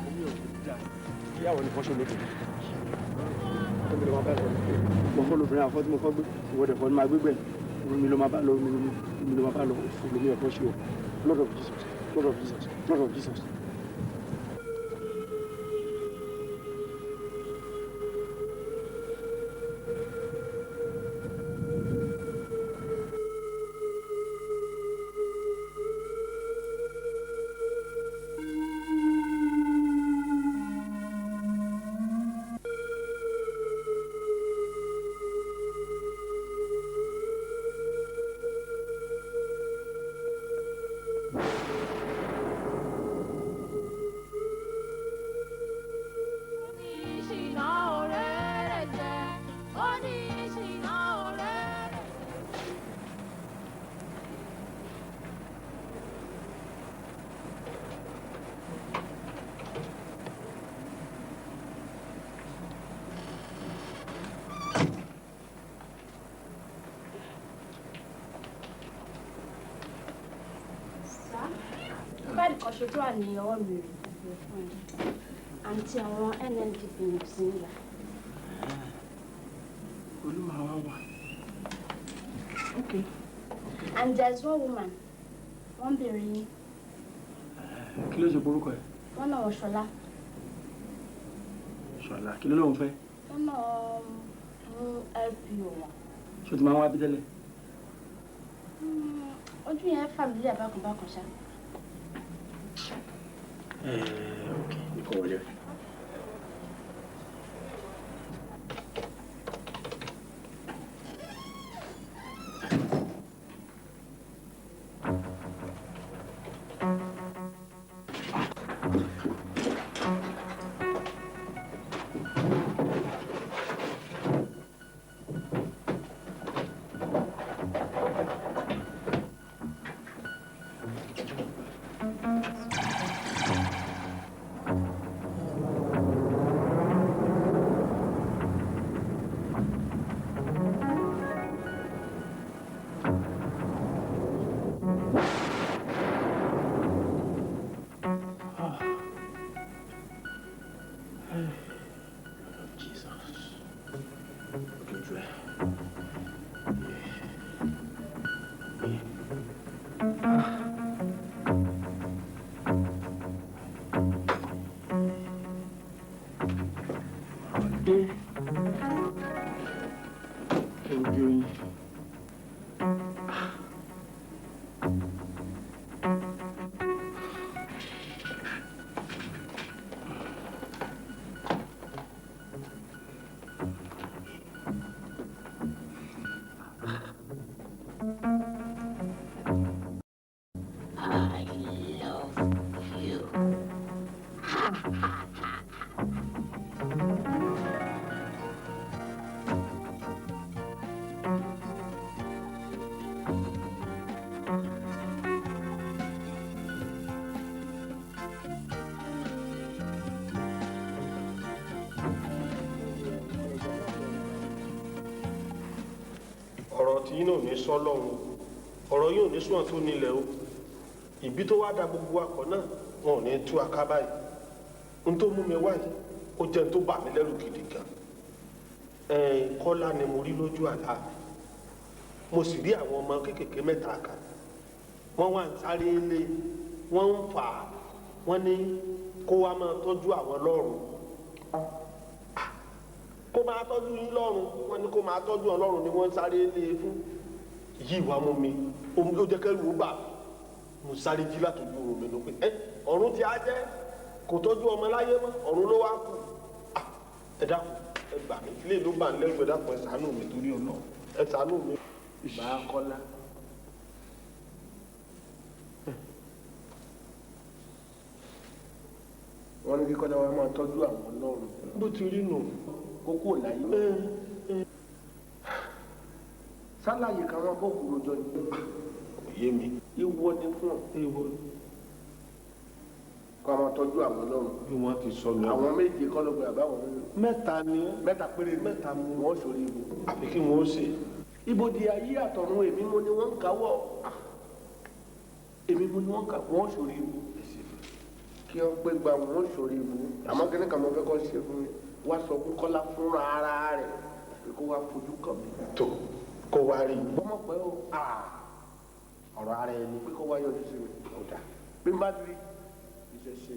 Omi ò ní dá. Ìyàwó nìkan ṣe lóde. Omi ló máa bá lọ. Mo kọ́ lóbìnrin àfọ́ tí mo kọ́ gbé. Ìwọ́dẹ̀ kọ́ ni máa gbégbẹ̀. Omi ló máa bá lọ. Omi ló máa bá lọ. Òfò lomi ẹ̀kọ́ ṣe o. Lord of Jesus. Lord of Jesus. Lord of Jesus. Ṣìnà òréré jẹ́, ó ní ṣìnà òréré. Káàdì kan ṣojú wà ní ọwọ́ mi rè fún ẹ àǹtí àwọn NNDP ní sí nígbà. Olúwa wa wà. Okay. And there is one woman, wọ́n béèrè yín, Kí ló ṣe porúkọ ẹ̀? Wọ́n náà wọ Ṣọlá, Ṣọlá, kí ló lóun fẹ́? Wọ́n náà mú LPO wọn. Ṣé o ti máa ń wá bí tẹ́lẹ̀? Ojú yẹn fàmílì bákan bákan ṣá. Ok, ní kò wọlé. Jesus. Ojú ẹ. Dé. Ojú oyin. Ọ̀rọ̀ tí yín náà ní sọ lọ́run, ọ̀rọ̀ yóò ní sùn tó nílẹ̀ o. Ìbí tó wá da gbogbo akọ náà, wọn ò ní tú aká báyìí. N tó mú mi wáyìí, ó jẹ́ n tó bà mí lẹ́rù gidi gan. Kọ́lá ni mo rí lójú àlá mi. Mo sì rí àwọn ọmọ kéékèèké mẹ́ta kan. Wọ́n wá ń sáré lé, wọ́n ń fà á, wọ́n ní kó wá máa tọ́jú àwọn lọ́run. Kó máa tọ́jú yín lọ́run, wọ́n ní kó máa tọ́jú Ọlọ́run ni wọ́n ń sáré lé e fún. Yìí wá mú mi, ó jẹ́ kẹ́rù ó bà mí. Mo sáré jí látọjú oorun mi ló pé ẹ ọ̀run ti á jẹ́ kò tọ́jú ọmọ láyé mọ́, ọ̀run ló wá kù. Ẹ dákun, ẹ gbà mí, ilé ló bà ń lẹ́rù, ẹ dákun, ẹ ṣàánú mi torí Ọlọ́run, ẹ ṣàánú mi. Bá a Kọ́lá. Wọ́n ní kí Kọ́lá wa máa tọ́jú àwọn Ọlọ́run. Bó ti rí nù. Kókó láyé. Sálàyé kan wọn bó kúrò jọ ni. Kò yé mi. Ìwọ ni fún ọ. Ìwọ ni. Kọ́ máa tọ́jú àwọn Ọlọ́run. Bí wọ́n ti sọ lọ. Àwọn méje kọ́ ló gbé àbáwọn nínú. Mẹ́ta ni. Mẹ́ta péré. Mẹ́ta ni. Wọ́n sọ̀rọ̀ ibo. Àbí kí wọ́n ó ṣe. Ibodè ayé àtọ̀run èmi mo ni wọ́n ń káwọ́. Èmi mo ni wọ́n ń káwọ́. Wọ́n sọ̀rọ̀ ibo. Kí wọ́n pé gba wọ́n sọ̀rọ̀ ibo. Àmọ́ kí ni kàmọ́ fẹ́ kọ́ ṣe fún mi? Wá sọ fún Kọ́lá fúnra ara rẹ̀ pé kó wá fojú kàn mí. Tó kó wá rí i. Bọ́mọ̀ pẹ́ o. Ọ̀rọ̀ ara ẹni. Pé kó wá yọjú sí mi. Ọ̀dà. Bí n bá rí iṣẹ́ ṣe.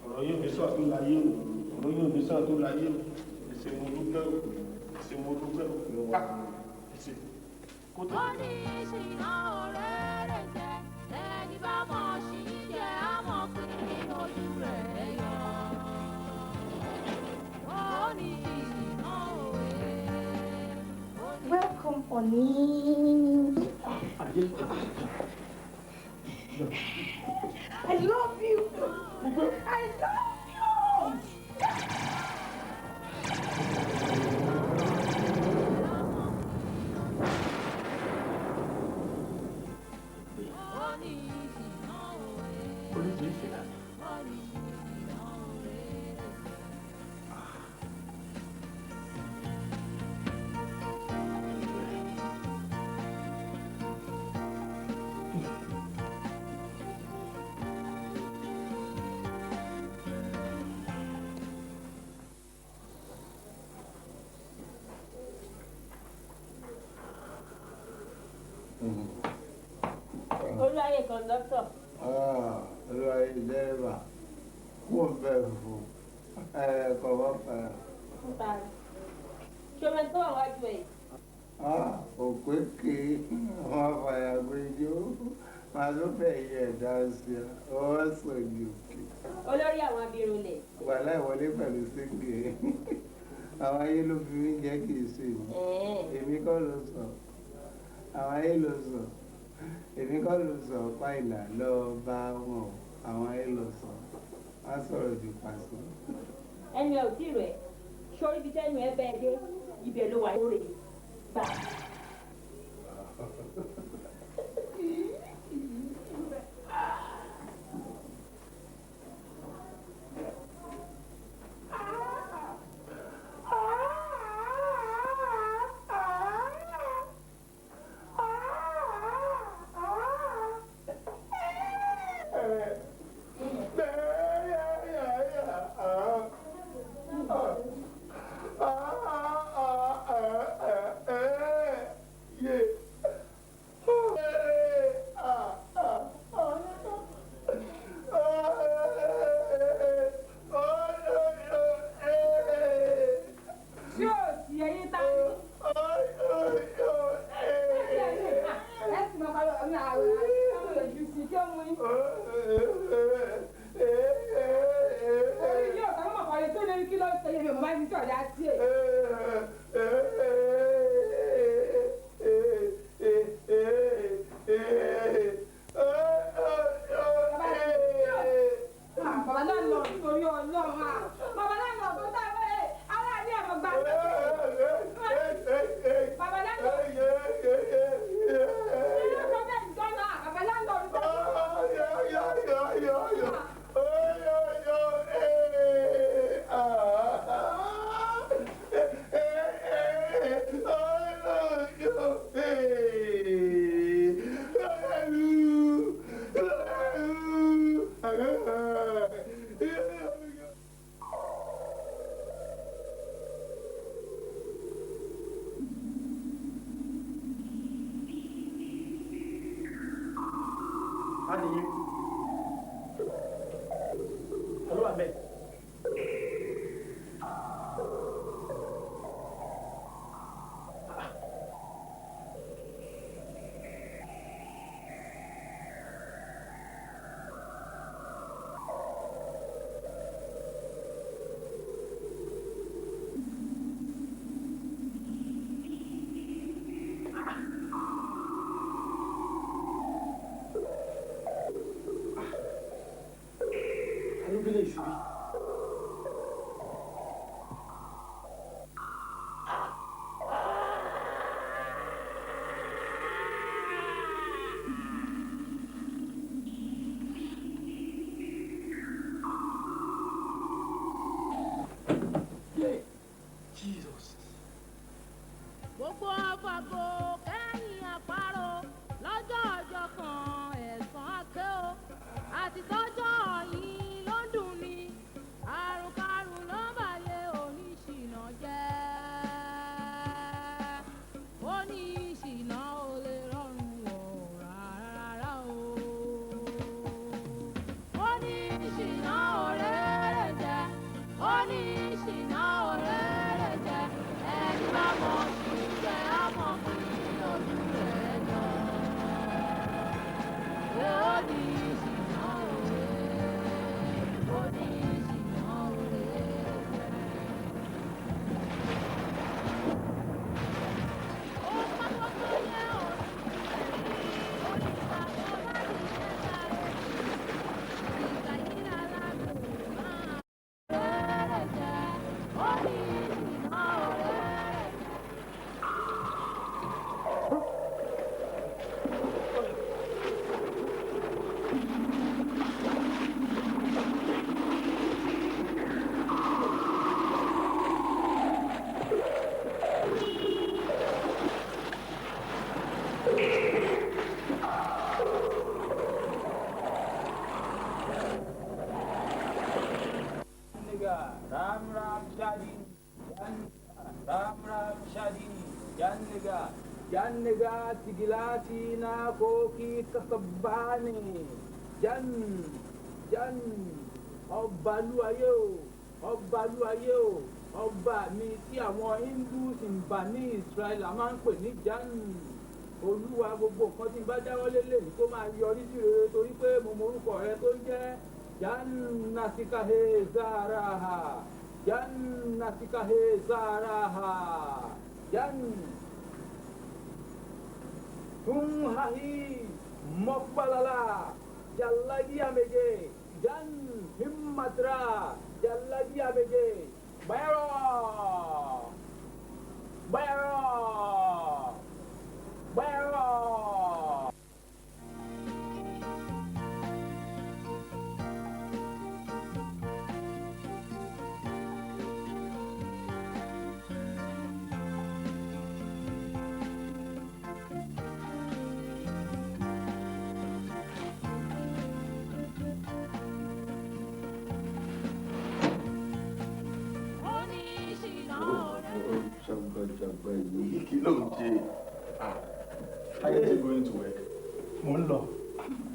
Ọ̀rọ̀ yóò ní sọ tó láyé o. Ọ̀rọ̀ yóò ní sọ tó láyé o. Ẹ̀sìn mo dúpẹ́ o. Ẹ̀sìn mo dúpẹ́ o. Ẹ̀sìn. Ó ní ìṣìnà ọ̀rẹ́ rẹ̀ jẹ́, ẹni bá mọ̀ sí jẹ́ àmọ́ pé ojú rẹ̀ yọ. Ó ní ìṣìnà òwe. Welcome, honey. I love you. I love you. Oríṣiríṣi la. Olúwayé kọ̀ǹdọ́tọ̀. Olúwayé dẹ́rẹ́bà kó o bẹ̀ fún ẹ kọ̀wọ́ fẹ́. Ṣé o mọ tó wà wájú ẹ̀? Òpè ké wọn fàyà gbẹjọ màá ló fẹ́ yẹ ẹ̀dá sí ọ ọ sọ̀dí òkè. Olórí àwọn abirùnlẹ̀. Wàhálà ìwọlé pẹ̀lú síngè. Àwọn ayé ló fi mí jẹ́ kì í ṣe mi. Èmi kọ́ ló sọ. Àwọn ayé ló sọ. Èmi kọ́ ló sọ ọ̀pá ìlà lọ bá wọn. Àwọn ayé ló sọ. Wọ́n sọ̀rọ̀ jù pàṣẹ. Ẹnu ẹ ò tí rẹ̀. Sórí ibi tẹ́nu ẹ bẹ́ẹ̀ dé, ibẹ̀ ló wà lóore. Gbà. síbí. Jesus. Gbogbo àfàgò kẹ́yìn àparò lọ́jọ́ ọjọ́ kan ẹ̀sán àké o, àti tọ́jọ́ yìí ló ń dùn ní àrùnkárùn ló ń bàyè oníṣìnà jẹ́. Oníṣìnà ò lè rọrùn wọ̀ rárá o. Oníṣìnà ò rere jẹ, oníṣìnà ò rere jẹ, ẹni bá mọ̀ sí jẹ́ àmọ́ kí ojú rẹ̀ jọ. Oníṣìnà ò rere, oníṣìnà ò rere jẹ. Ó pápá tó yẹ òní, oníṣàkó láti ṣẹ́ta rẹ̀. Ìgbà yìí lára kò máa rere jẹ, oníṣìnà ò rere jẹ. Nigga, Ram Ram Shadi, Jan Ram Ram Shadi, Jan Nigga, Jan Nigga, Tigilati na Koki Kakabani, Jan, Jan, Ọbalúayé o, Ọbalúayé o, ọba mi tí àwọn Hindus ń bá ní Israel máa ń pè ní Jan. Olúwa, gbogbo nǹkan tí n bá dáwọ́lé lè ní kó máa yọrí sí rere torí pé mo mọ orúkọ rẹ tó ń jẹ́ Jan Nasikahe Zaraha, Jan Nasikahe Zaraha, Jan Tunhahi Mokbalala Jalagi Ameje Jan Himmatra Jalagi Ameje Bayaro Bayaro Bayaro. Oníṣìnà ò rere. Ṣàgbàjàgbà yìí kí ló ń ṣe? Are you going to work? Mo ń lọ.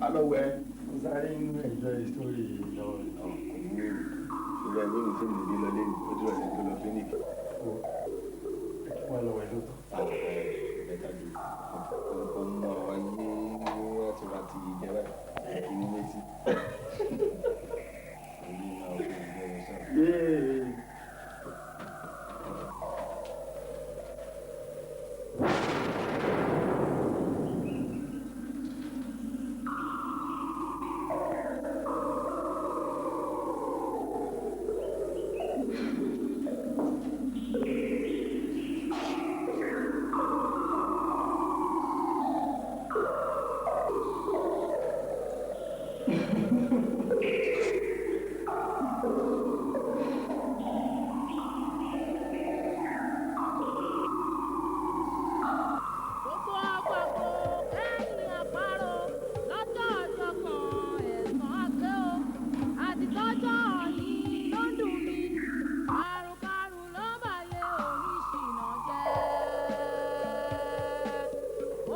Alọ́wẹ́. Mo sáré ń enjoy story lọ́wọ́. Ìgbà ìwé mi tí mo dé lọ lẹ́nu, ó dúró ẹni tó lọ clinic. Ó ẹ kí wọ́n lọ wẹ̀ lóòótọ́. Ẹ̀ka jù ọ̀pọ̀ mọ àwọn ayé láti ra ti jẹ báyìí kí ní létí. Èyí náà kò gbọ́ sáà. Yéé. Gbogbo àfàgò kẹ́yìn àparò lọ́jọ́ ọjọ́ kan ẹ̀sán àké o, àti tọ́jọ́ yìí ló ń dùn mí, àrùnkárùn ló ń bàyè oníṣìnà jẹ́.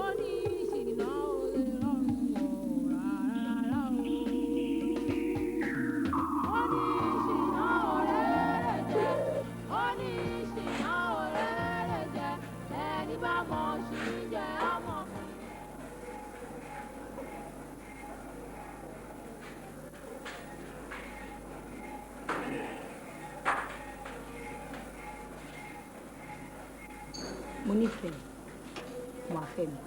Oníṣìnà ò lè rọrùn wọ̀ rárá o. Oníṣìnà ò rere jẹ, oníṣìnà ò rere jẹ, ẹni bá mọ̀ sí jẹ́ àmọ́. Mo nífẹ̀ẹ́, wàá fẹ́ mi,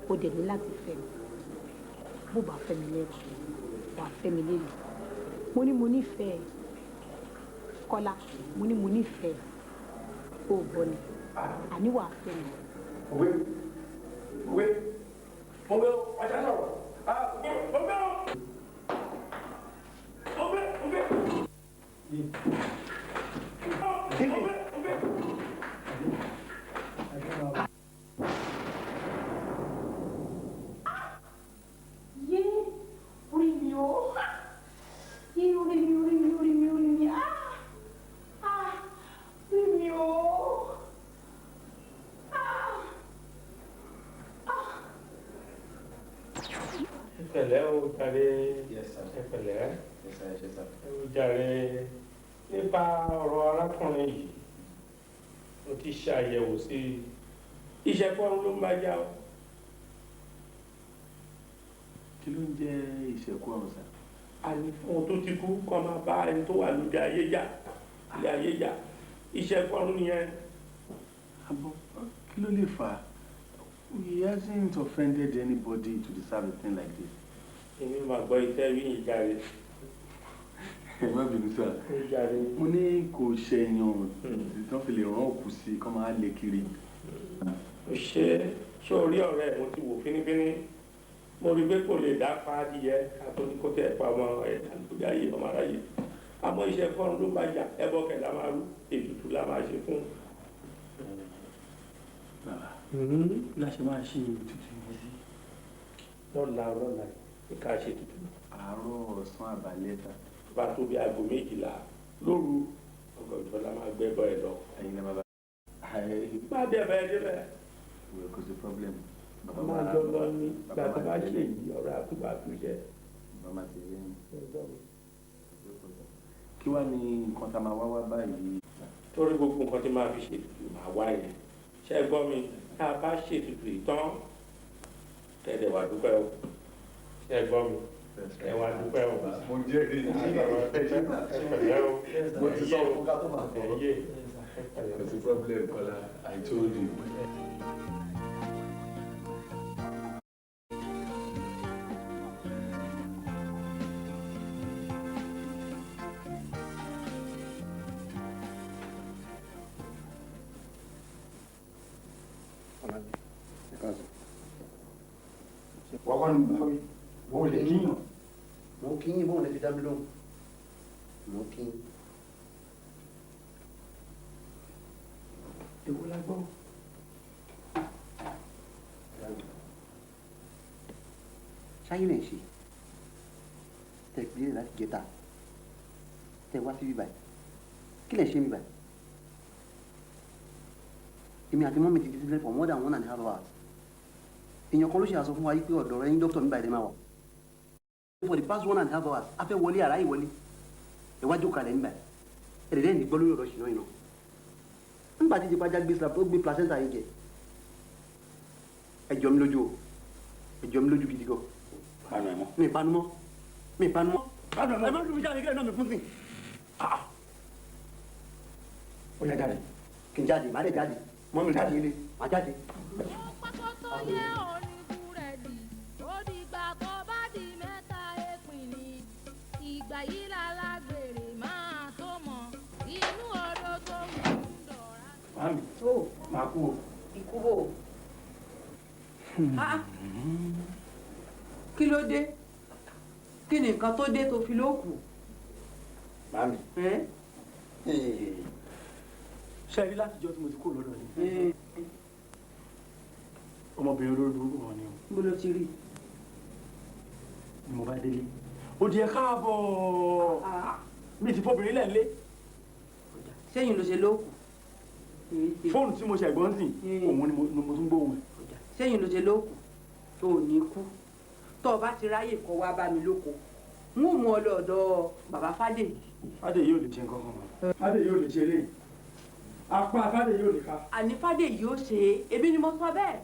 o dẹ̀ ní láti fẹ́ mi. Bó bá fẹ́ mi lẹ́rù, wàá fẹ́ mi lélẹ̀. Mo ní mo nífẹ̀ẹ́ Kọ́lá, mo ní mo nífẹ̀ẹ́. O ò gbọ́ ni, àní wàá fẹ́ mi. Òwe òwe mo gbé ọjà sọ̀rọ̀. Mo gbé o. Mo gbé mo gbé. Mo gbé mo gbé. Yé, orí mi o. Yé, orí mi, orí mi, orí mi, orí mi. Ah! Ah! Orí mi o. Ah! Ah! Ẹ pẹ̀lẹ́ o jàre. Ẹ pẹ̀lẹ́. Ẹ o jàre. Nípa ọ̀rọ̀ arákùnrin yìí, mo ti ṣàyẹ̀wò sí i. Iṣẹ́ kọ́run ló ń bá jà o. Kí ló ń jẹ́ ìṣẹ̀kú ọ̀run sá? A ní fún ohun tó ti kú kọ́ máa bá ẹni tó wà lóde ayé jà, ilé ayé jà. Iṣẹ́ kọ́run nìyẹn. Àbọ̀ kí ló lè fà á? He hasn't offended anybody to deserve a thing like this. Èmi máa gbọ́ iṣẹ́ rí ìjàre. Ẹ má bínú sá. Ìjàre. Mo ní kò ṣẹ̀yàn tán fi lè rán òkú sí i kán máa lé kiri. Ó ṣe é ṣé orí ọ̀rẹ́ ẹ̀ mo ti wò fínífíní. Mo rí i pé kò lè dá pa adìyẹ ká tó ní kó tẹ̀ pa ọmọ ẹ̀dá lórí ayé ọmọ aráyé. Àmọ́ iṣẹ́ kọ́run ló bá jà, ẹbọ kẹ̀ la máa rú, ètùtù la máa ṣe fún. Bàbá, la ṣe máa ṣe ètùtù yẹn sí. Lọ́la lọ́la ní ká ṣe ètùtù. Àárọ̀ ọ̀sán àbálẹ́ ta. Bá tó bí aago 12 lóru, ọ̀gànjọ́ la máa gbẹ́bọ ẹ̀ lọ. Ẹyin náà bàbá. Má dẹ̀bẹ̀ débẹ̀. Wẹ̀ kò sí problem. A máa jọ lọ ní ìgbà tó bá ṣe yìí ọ̀rọ̀ àtúbà àtúnṣe. Bàbá máa ti rí mi. Kí wàá ní nǹkan tá a máa wá wá báyìí? Torí gbogbo nǹkan tí máa fi ṣètùtù máa wá yẹn. Ṣé ẹ gbọ́ mi? Tá a bá ṣètùtù yìí tán, kẹ́lẹ̀ wá dúpẹ́ o. Ṣé ẹ gbọ́ mi? Ẹ wá dúpẹ́ o. Mo jẹ́rìí Ẹ pẹ̀lẹ́ o. Mo ti sọ fún ká tó máa Ẹ yé. Kò sí problem, Kọ́lá. I told you. Wọ́n kọ́ ni bá wí, wọ́n ò lè kíyàn. Mo kí yín, bóun lè fi dá mi lóhùn. Mo kí yín. Èwo la gbọ́? Ṣáyé lè ṣe tẹ ìpínlẹ̀ láti jẹta tẹ wá sí bíbá yìí, kí lè ṣe bíbá yìí? Èmi àti mọ́mí ti di sílẹ̀ for more than 1.5 hours. Èèyàn kan ló ṣe àsọ fún wa yìí pé ọ̀dọ̀ rẹ ní dókítà nígbà yìí máa wà. For the past 1.5 hours, a fẹ́ wọlé àráyè wọlé. Ìwájú kalẹ̀ nígbà yìí. Ẹ̀rẹ̀ ní gbọ́ lórí ọ̀rọ̀ ṣìnà iná. Nígbà tí ìjọba gbé slap ó gbé placenta yìí jẹ. Ẹ jọ mi lójú o. Ẹ jọ mi lójú gidi gan. Panu ẹ mọ́. Mi panu mọ́. Mi panu mọ́. Ẹ má dùn mí jáde kílẹ̀ náà mi fún sí. Ó yá jáde. Kì í jáde, màá lè jáde. Mọ́mí jáde ilé, màá jáde. Tó yẹ òní búrẹ́dì, ó dìgbà tó bá di mẹ́ta èpìn ni. Ìgbà yìí lálágbèrè máa tó mọ̀, inú odò tó wù ú dọ̀ra. Màámi, màá kú o. Ikú bò. Kí ló dé? Kí ni nǹkan tó dé tó fi ló kù? Màámi. Ṣé ẹ rí látijọ́ tí mo ti kúrò lọ́dọ̀ yìí? Ọmọbìnrin olórí burúkú wọn ni o. Mo ló ti rí. Ni mo bá délé. Ó di ẹ káàbọ̀. Mi ti fọbìnrin lẹ̀ lé. Sẹ́yìn ló ṣe ló kù. Fóònù tí mo ṣe ẹ̀gbọ́n sìn, òun ni mo tún gbóhùn ẹ̀. Sẹ́yìn ló ṣe ló kù. Tó ò ní kú. Tó o bá ti ráyè kó wá bá mi lóko. N ó mú ọ lọ ọ̀dọ̀ bàbá Fádèyí. Fádèyí ò lè ṣe nǹkan kan mọ́. Fádèyí ò lè ṣe eléyìí. Apá Fádèyí ò lè ká. Àní Fádèyí ó ṣe é, èmi ni mo sọ bẹ́ẹ̀.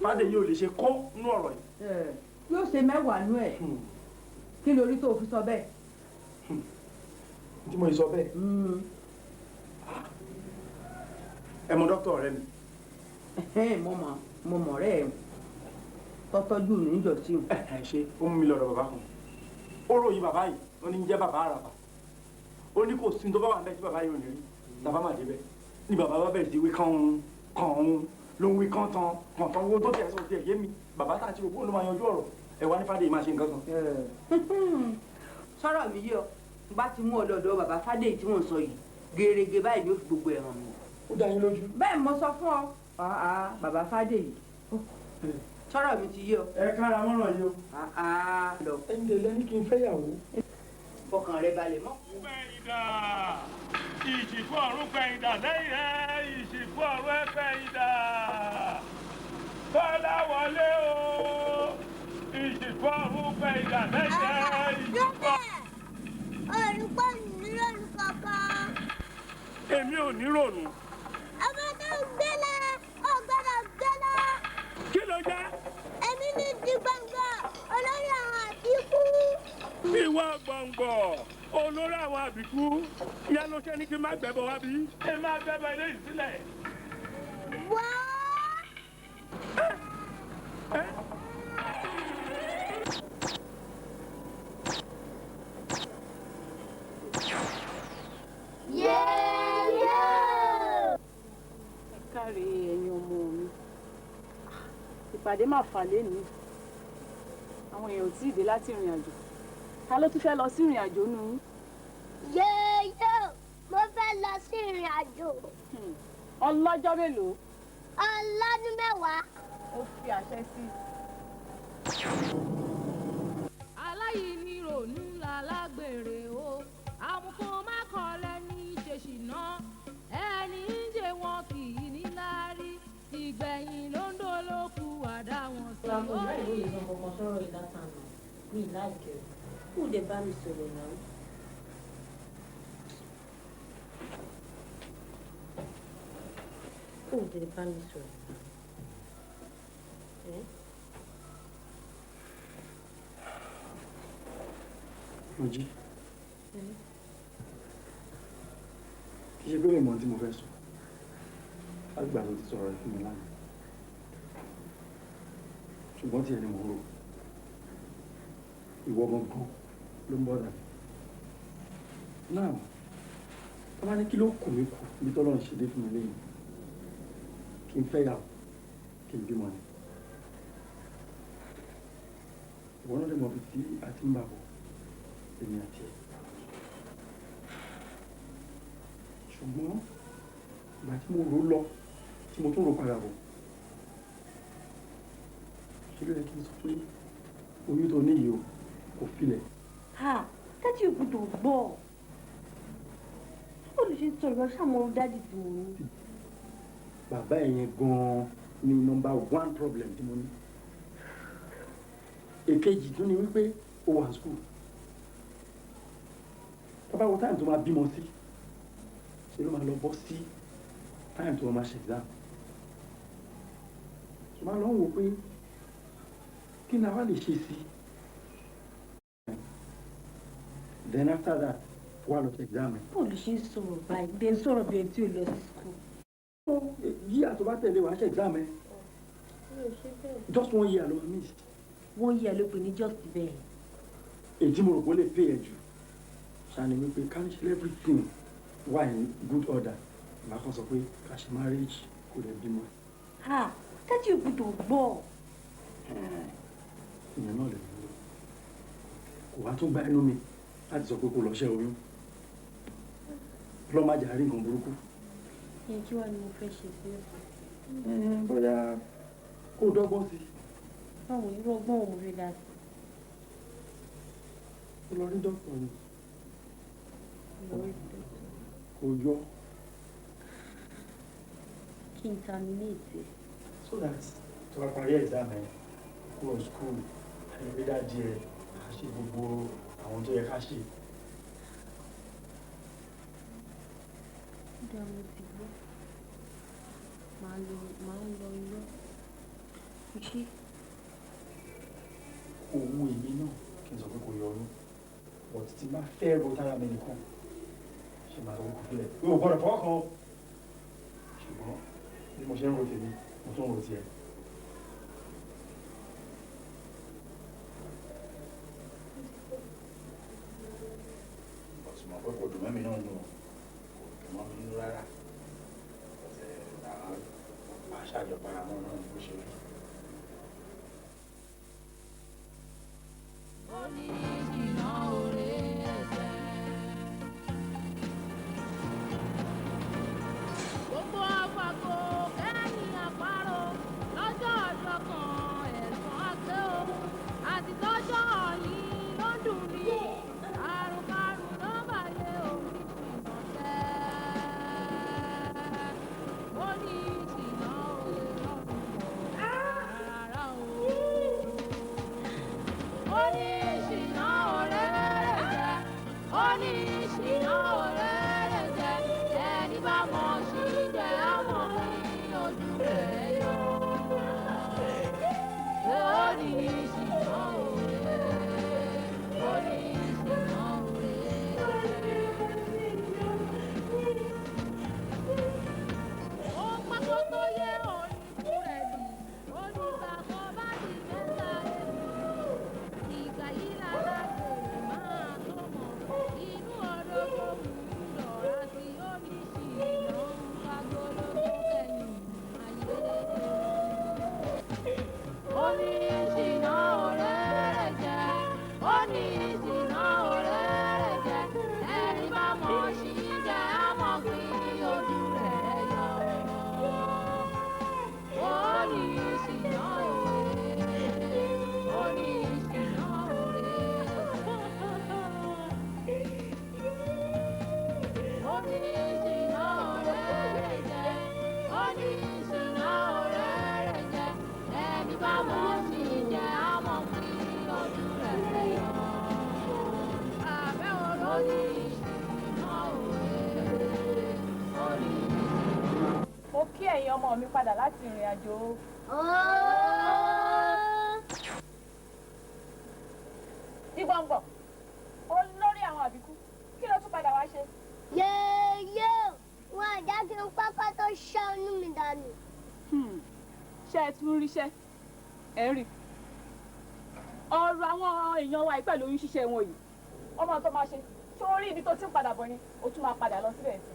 Fádèyí ò lè ṣe kó nú ọ̀rọ̀ yìí. Yóò ṣe mẹ́wàá nú ẹ̀. Kí lórí tó fi sọ bẹ́ẹ̀? Tí mo sọ bẹ́ẹ̀. Ẹ mọ dókítà ọ̀rẹ́ mi. Mo mọ̀ ọ̀rẹ́ ẹ̀ tọ́tọ́jú mi níjọ́sí. Ẹ ṣe ó mú mi lọ́dọ̀ bàbá kan. Ó ròyìn bàbá yìí Ó ní ń jẹ́ bàbá àràbà. Ó ní kò sí ní tó bá wà níbẹ̀ tí bàbá yóò ní rí. Bàbá má débẹ̀. Ní bàbá bá bẹ̀rẹ̀ sí wí kán kàn ló ń wí kán tán kàn tán owó tó tẹ̀ sọ tiẹ̀ yé mi. Bàbá tá a ti rò pé òun ló máa yanjú ọ̀rọ̀. Ẹ wá ní Fádèyí máa ṣe nǹkan kan. Sọ̀rọ̀ mi yé ọ, n bá ti mú ọ lọ́dọ̀ bàbá Fádèyí tí mò ń sọ yìí, gèrègè báyìí ni ó fi gbogbo ẹ̀ hàn mí. Ó dá yín lójú. Bẹ́ẹ̀ mo sọ fún ọ, bàbá Fádèyí. Sọ̀rọ̀ mi ti yé ọ. Ẹ kára mọ́ràn yìí o. Lọ. Ẹni lè lẹ́ni kí n fẹ́yàwó. Fọkàn rẹ balẹ̀ mọ́. Pẹ̀yìndà ìsìnkú ọ̀run pẹ̀yìndà lẹ́yìn rẹ̀ ìsìnkú ọ̀run ẹ̀ pẹ̀yìndà. Kọ́lá wọlé o ìsìnkú ọ̀run pẹ̀yìndà lẹ́yìn rẹ̀ ìsìnkú ọ̀run. Olùkọ́ mi lónìí kankan. Èmi ò ní rònú. Ọmọ tó ń gbé lọ, ó gbọ́dọ̀ gbé lọ. Kí ló jẹ́? Èmi ní di gbọ̀ngàn olórí àwọn àbíkú. Ìwọ gbọ̀ngàn olórí àwọn àbíkú. Ìyá ló ṣe ní kí n má gbẹ̀bọ̀ wá bí. Ẹ má gbẹ̀bọ̀ ilé yìí sílẹ̀. Wá. Ẹ káre ẹ̀yin ọmọ mi, ìpàdé máa fà lénìí. Àwọn èèyàn ò tí ì dé láti ìrìn àjò. Ta ló tún fẹ́ lọ sí ìrìn àjò nù yín? Yéyé, mo fẹ́ lọ sí ìrìn àjò. Ọlọ́jọ́ mélòó? Ọlọ́dún 10. Ó fi àṣẹ sí i. Aláìníròònú lálágbèrè o, àmukùn má kọ́ lẹ́ni ṣe ṣìnà, ẹni ń jẹ wọn kì í ní láárí, ìgbẹ̀yìn ló ń dolóku àdá wọn sí. Ọ̀la ìwé ìsàn kankan sọ̀rọ̀ yìí látàná mi láìkẹ́ kó lè bá mi sọ̀rọ̀ náà. Kó lè bá mi sọ̀rọ̀ náà. Mojí, kì í ṣe pé mi mọ̀ ohun tí mo fẹ́ sọ. Àgbà ló ti sọ̀rọ̀ rẹ̀ fún mi lánàá. Ṣùgbọ́n tí ẹni mò ń rò, ìwọ gangan ló ń bọ̀ dà mí. Náà, tó bá ní kí ló kù mí kù bí tọ́lọ́run ṣe dé fún mi lẹ́yìn. Kí n fẹ́ yàwó, kí n bímọ ni. Ìwọ náà lè mọ ibi tí a ti ń bà bọ̀, èmi àti ẹ̀. Ṣùgbọ́n ìgbà tí mo rò lọ, tí mo tún rò padà bọ̀, ṣé ló yẹ kí n sọ pé oyún tó ní yìí o kò filẹ̀? Ha! Dájú ò gbọ́dọ̀ gbọ́. Ó lè ṣe sọ̀rọ̀ ṣàmọ́ dájú tí mo ní. Bàbá ẹ̀ yẹn gan-an ni number one problem tí mo ní. Èkejì tún ni wípé o wà ní school. Bàbá wo táìmù tó máa bímọ sí? Ṣé ló máa lọ bọ́ sí táìmù tó máa ṣe exam? Ṣé máa lọ wò pé kí ni a wá lè ṣe sí? Then after that, wà lọ ṣe exam ẹ̀. Bó ló ṣe ń sọ̀rọ̀ báyìí? Dé ń sọ̀rọ̀ bí ẹni tí ò lọ sí school. Yíyà tó bá tẹ̀lé wàá ṣe exam ẹ̀. Mi ò ṣe bẹ́ẹ̀. Just 1 year ló máa miss. 1 year ló pè ní just bẹ́ẹ̀. Èyí tí mo rò pé ó lè pay ẹ jù ṣáà ni wípé ká ní ṣe everything wà in good order. Màá kàn sọ pé ká ṣe marriage kò lè bímọ. Ha! Dájú ò gbọ́dọ̀ gbọ́. Ìyẹn náà lè mú lọ. Kò wá tún gba ẹnu mi láti sọ pé kó lọ ṣẹ́ oyún. Ọlọ́run má jẹ́ á rí nǹkan burúkú. Ìyẹn kí wàá ni mo fẹ́ ṣe sí ọ̀sán. Bóyá kó dọ́gbọ́n sí i. Báwo irú ọgbọ́n wo mo fẹ́ dá sí? Ó lọ rí dókítà ni. Kò yọ. Kí n terminate. So that tó bá parí exam ẹ, kúrò school, rí dájú ẹ, ká ṣe gbogbo àwọn tó yẹ ká ṣe. Ó dáa, mo ti gbọ́. Màá lọ yọ. Mo ṣe. Kò wù èmi náà kí n sọ pé kò yọ oyún. But tí n bá fẹ́ ro tára mi nìkan, ṣe máa sọ pé kò filẹ̀. Mi ò gbọ́dọ̀ fọwọ́ kan o. Ṣùgbọ́n bí mo ṣe ń ro tèmi, mo tún ń ro tiẹ̀. mọ́ náà ni bó ṣe rí. Oníṣìná òré ẹsẹ̀. Gbogbo àpapọ̀ kẹ́yìn àparò lọ́jọ́ ọjọ́ kan ẹ̀sán àgbẹ̀ o. Àti tọ́jọ́ yìí ló ń dùn mí. Àrùnkárùn ló bàyẹ̀ oníṣìná jẹ́. Oníṣìná òré lọ́rùn rárá o. Oníṣìná ọ̀rẹ́ rẹ̀ jẹ́, oníṣìná ọ̀rẹ́ rẹ̀ jẹ́, ẹni bá mọ̀ sí jẹ́ àmọ́ ní ojú rẹ̀ yọ. Oníṣìná ọ̀rẹ́, oníṣìná ọ̀rẹ́. Ó pákó tó yẹ òní búrẹ́dì, onígbàgbọ́ bá di mẹ́ta èmi. Ìgbà yìí lálágbèrè máa tó mọ̀, inú ọ̀rọ̀ tó ń dọ̀ra sí oníṣìná ń fagbólógún kẹ́yìn ayé. Oníṣìná ọ̀rẹ́ rẹ̀ jẹ́, oníṣìná ọ̀rẹ́ rẹ̀ jẹ́, ẹni bá mọ̀ sí jẹ́ àmọ́ pín ojú rẹ̀ yọ. Oníṣìná ọ̀rẹ́, oníṣìná ọ̀rẹ́. Oníṣìná ọ̀rẹ́ rẹ̀ jẹ́, oníṣìná ọ̀rẹ́ rẹ̀ jẹ́, ẹni bá mọ̀ sí jẹ́ àmọ́ pín ojú rẹ̀ yọ. Àbẹ́ oníṣìná ọ̀rẹ́, oníṣìná. Mo kí ẹ̀yin ọmọ mi padà láti ìrìn àjò. Ìgbọ̀ngbọ̀n, olórí àwọn àbíkú, kí ló tún padà wá ṣe? Yéèyé wọn àjá kí n pápá tó ṣá inú mi dànù. Ṣé ẹ tún ríṣẹ́? Ẹ ń rí. Ọ̀rọ̀ àwọn èèyàn wa yìí pẹ̀lú oyún ṣíṣe wọn yìí. Ọmọ tó máa ṣe, ṣé o rí ibi tó ti ń padà bọ̀ ni? O tún máa padà lọ síbẹ̀ sí.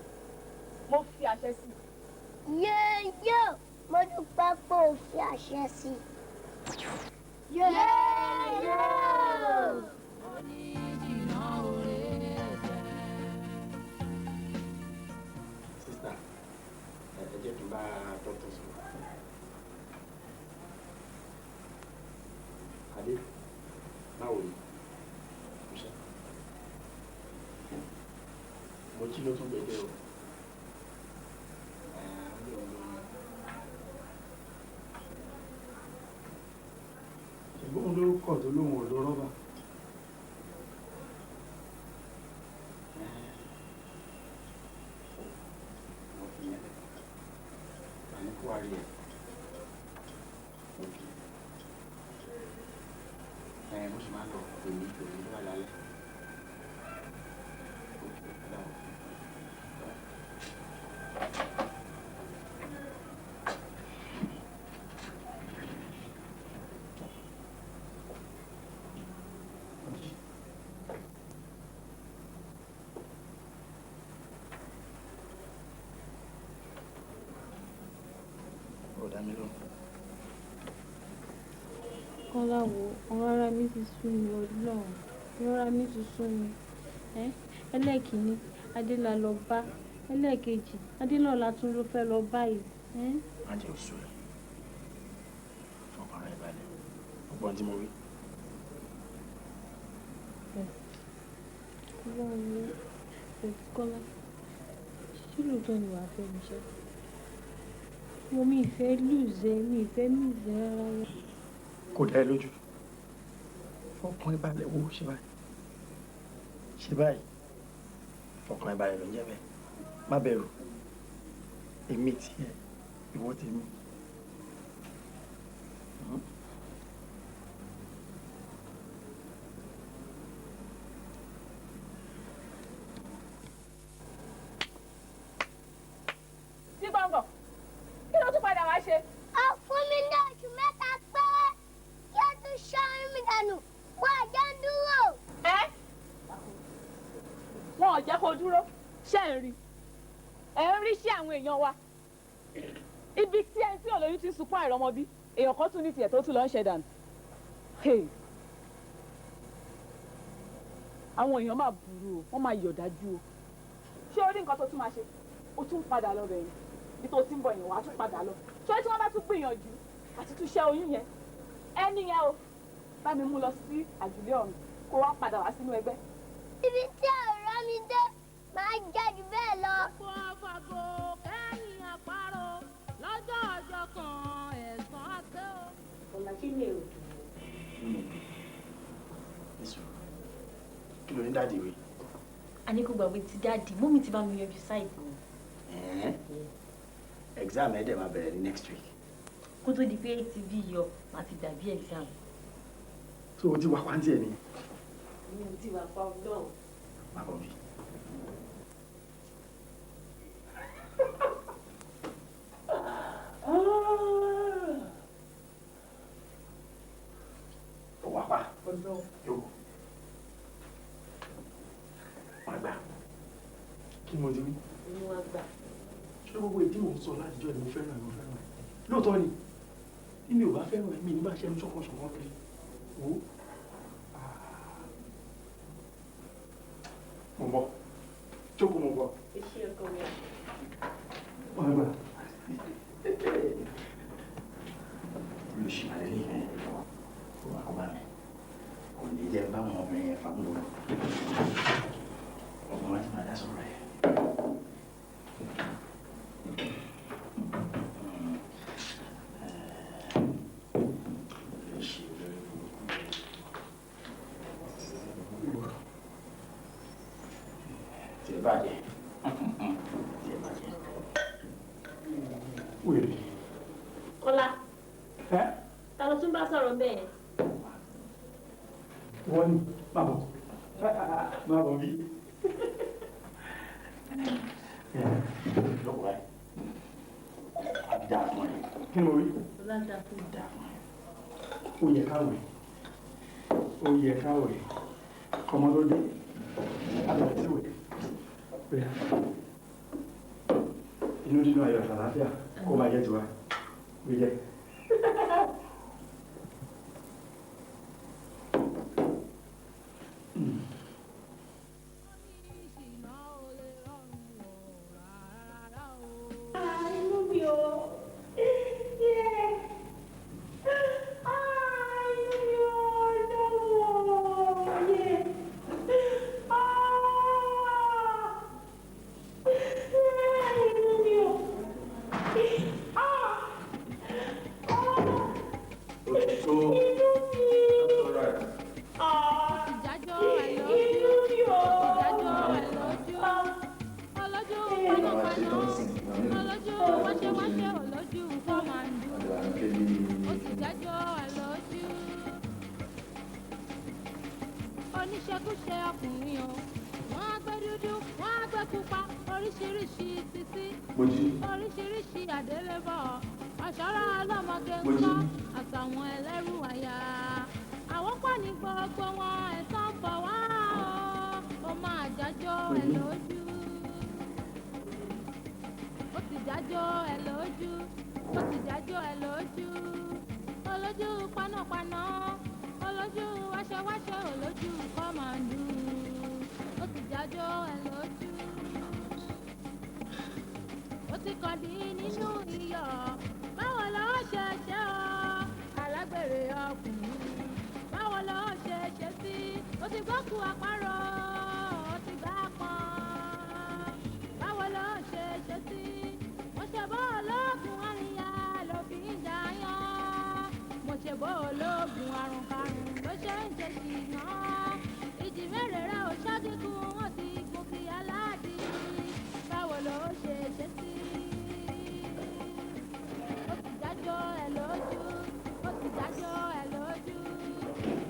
Mo fi àṣẹ sí i. Yéèyé mo dúpẹ́ pé o fi àṣẹ sí i. Yéèyé. Oníṣìná ọ̀rẹ́ ẹsẹ̀. Sista, ẹ jẹ́ kí n bá dókítà sọ̀rọ̀. Adé, báwo ni? Mo ṣe. Mo jí ló tún gbẹdẹ o. Ẹ ó lè lóyún. Ṣùgbọ́n òun lórúkọ tó lóun ò lo rọ́bà. Mo fi yẹn lẹ̀. Màá ní kó wá rí ẹ. Ok. Ẹ mo sì máa lọ èmi èmi ló wà lálẹ́. Ok, dáhùn. Ó dá mi lóhùn. Kọ́lá wo, ọ̀rọ̀ ara mi ti sú mi Ọlọ́run, ọ̀rọ̀ ara mi ti sú mi. Ẹ́ ẹlẹ́ẹ̀kínní, Adé la lọ bá, ẹlẹ́ẹ̀kejì, Adé náà la tún ló fẹ́ lọ báyìí. Ẹ́ Má jẹ́ oṣù rẹ̀. Fọkàn rẹ̀ balẹ̀. Ó gbọ́n tí mo wí. Ọlọ́run ló bẹ̀rù Kọ́lá. Ṣé lóòótọ́ ni wàá fẹ́ mi ṣá? Mo mi ìfẹ́ lùzẹ́, mi ìfẹ́ lùzẹ́ rárá. Kò dá ẹ lójú. Fọkàn ẹ balẹ̀ wo ṣe báyìí. Ṣe báyìí. Fọkàn ẹ balẹ̀ ló ń jẹ́ bẹ́ẹ̀. Má bẹ̀rù. Èmi tiẹ̀, ìwọ tèmi. Tí gbọ̀ngàn, kí ló tún padà wá ṣe? Ó fún mi ní oṣù mẹ́ta péré kí ó tún ṣá inú mi dànù. Wọ́n àjọ ń dúró. Ẹ́ wọn ò jẹ́ kó dúró, ṣé ẹ̀ ń rí? Ẹ̀ ń rí sí àwọn èèyàn wa. Ibi tí ẹni tí olóyún ti ń sunkún àìrọ́mọbí, èèyàn kan tún ní tiẹ̀ tó tún lọ ń ṣe dànù. Hey. Àwọn èèyàn máa burú o, wọ́n máa yọ̀ dájú o. Ṣé o rí nǹkan tó tún máa ṣe? O tún padà lọ bẹ̀yẹn. Bí tó ti ń bọ̀ yẹn, wàá tún padà lọ. Ṣé tí wọ́n bá tún gbìyànjú àti tún ṣẹ́ oyún yẹn? Ẹni yẹn o, bá mi mú lọ sí àjùlé ọ̀run kó wá padà wá sínú ẹgbẹ́. Ibi tí ọ̀rọ̀ mi dé, máa jẹ́ jù bẹ́ẹ̀ lọ. Ọ̀pọ̀ àfàgò kẹ́yìn àparò lọ́jọ́ ọjọ́ kan ẹ̀san àtẹ́ o. Ọ̀la kí ni èrò? Kí ló ní dáàdi wí? A ní kó gbàgbé ti dáàdi, mọ́mí ti bá mi yanjú sáìdì mi. Exam ẹ̀ dẹ̀ máa bẹ̀rẹ̀ ní next week. Kó tó di pé ATV yọ, màá ti gbàgbé exam. So o ti wá pàǹtí ẹ̀ ni? Mi ò tí wà pa ọlọ́run. Má bọ̀ bí. Ó wá pa. Yóò. Wá gbà. Kí ni mo ti wí? Inú wa gbà. Ṣé gbogbo èyí tí mò ń sọ látijọ́ ni mo fẹ́ràn ẹ̀, mo fẹ́ràn ẹ̀? Lóòótọ́ ni, bí mi ò bá fẹ́ràn ẹ̀, mi ní máa ṣe ẹnu ṣọ̀kan-ṣọ̀kan kiri. Wò ó. Mo ń bọ̀. Jókòó, mo ń bọ̀. Iṣẹ́ ọkọ mi. Wá gbà. Olùsìmàlẹ́ ní ìfẹ́. Ó wà kó bá mi. Kò ní jẹ́ báwọn obìnrin yẹn fagbó. Ọgbọ́n láti máa dá sọ̀rọ̀ ẹ̀. Tiẹ̀ bàjẹ́. Tiẹ̀ bàjẹ́. Wèrè. Kọ́lá. Ta ló tún bá sọ̀rọ̀ bẹ́ẹ̀? Wọ́n ní má bọ̀. Má bọ̀ bí. Lọ́kùnrin báyìí. A dà fún ẹ. Kí ni mo wí? Ọlá dà fún mi. Dà fún ẹ. Ó yẹ ká wẹ̀. Ó yẹ ká wẹ̀. Kọ́mọ tó dé. A bẹ̀rẹ̀ sí wẹ̀. Bóyá. Inú dídùn ayọ̀ àtàlàáfíà kó máa jẹ́ tiwa. Bí jẹ́. Inú mi o. Yeah. Ah, inú mi o, lọ́wọ́. Yeah. Ah. Yeah, inú mi o. Ah. Òtítọ́. Inú mi. Ah. Ìdájọ́ ẹ̀ lójú. Inú mi o. Ìdájọ́ ẹ̀ lójú. Ọlójú panápaná. Ọlójú wáṣẹ́wáṣẹ́ ọlójú kọ́mándù. Ó sì dájọ́ ẹ̀ lójú. Oníṣekúṣe ọkùnrin o. Wọ́n á gbé dúdú, wọ́n á gbé pupa, oríṣiríṣi títí. Mojí. Oríṣiríṣi àdélébọ̀. Ọ̀ṣọ́rọ̀ ọlọ́mọge ń Mojí. kọ́ àtàwọn ẹlẹ́rù àyà. Àwọn pọ̀ ní gbogbo wọn, ẹ̀san ń bọ̀ wá o. Ó máa jájọ́ ẹ̀ lójú. Ó ti jájọ́ ẹ̀ lójú. Ó ti jájọ́ ẹ̀ lójú. Olójú panápaná. Olójú wáṣẹ́wáṣẹ́ olójú kọ́mándù. Ó ti jájọ́ ẹ̀ lójú. Ó ti kàn dín nínú iyọ̀. Báwo ló ṣe ṣe o? Alágbèrè ọkùnrin. Báwo ló ṣe ṣe sí? Ó ti gbókù àparò, ó ti gbá pọ́n. Báwo ló ṣe ṣe sí? Mo ṣe bó olóògùn àríyá ló fi ń jayán. Mo ṣe bó olóògùn àrùnkárùn ló ṣe ń ṣe ṣìnà. Ìjì mẹ́rẹ̀ẹ̀rẹ̀ ò ṣáàgìkù, wọ́n ti gun kí aládì. Báwo ló ṣe ṣe sí? Ó ti dájọ́ ẹ̀ lójú, ó ti dájọ́ ẹ̀ lójú.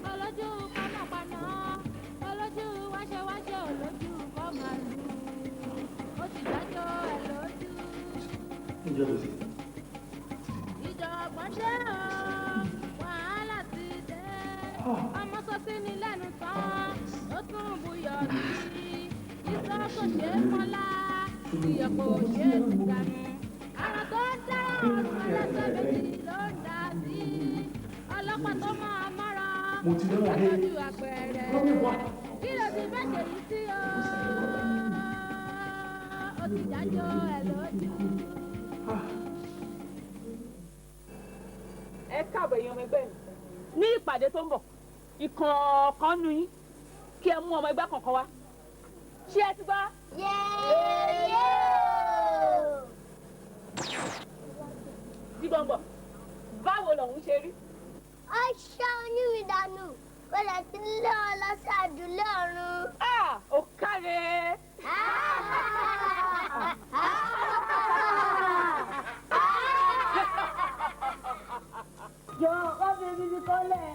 Olójú panápaná, olójú wáṣẹ́wáṣẹ́ olójú kọ́màlú. Ó ti dájọ́ ẹ̀ lójú. Ǹjẹ́ ló sì? Ìjọ̀gbọ́n dé o, wàhálà ti dé. Ọmọ sọ sí ni lẹ́nu tán, ó tún buyọ̀ sí i. Ìsọ kò ṣeé pọ́nlá, iyọ̀ kò ṣeé dànù. Àrà tó dára ọ̀run ẹlẹ́sẹ̀ méjì ló ń dà sí. Ọlọ́pàá tó máa mọ́ra Mo ti lọ́wọ́ dé. lójú àpẹẹrẹ. Kí ló ti fẹ́ ṣe yìí sí o? Ó ti jájọ́ ẹ̀ lójú. Ẹ káàbọ̀ èèyàn ọmọ ẹgbẹ́ mi. Ní ìpàdé tó ń bọ̀, ìkọ̀ọ̀kan nu yín kí ẹ mú ọmọ ẹgbẹ́ kọ̀ọ̀kan wá. Ṣé ẹ ti gbọ́? Dígbọ̀ngbọ̀, báwo lòun ṣe rí? Ó ṣẹ́ oyún mi dànù, ó lè ti lé ọ lọ sí àdúlé ọ̀run. Ó káre. Jọ wá fi ibi ti kọ́lẹ̀,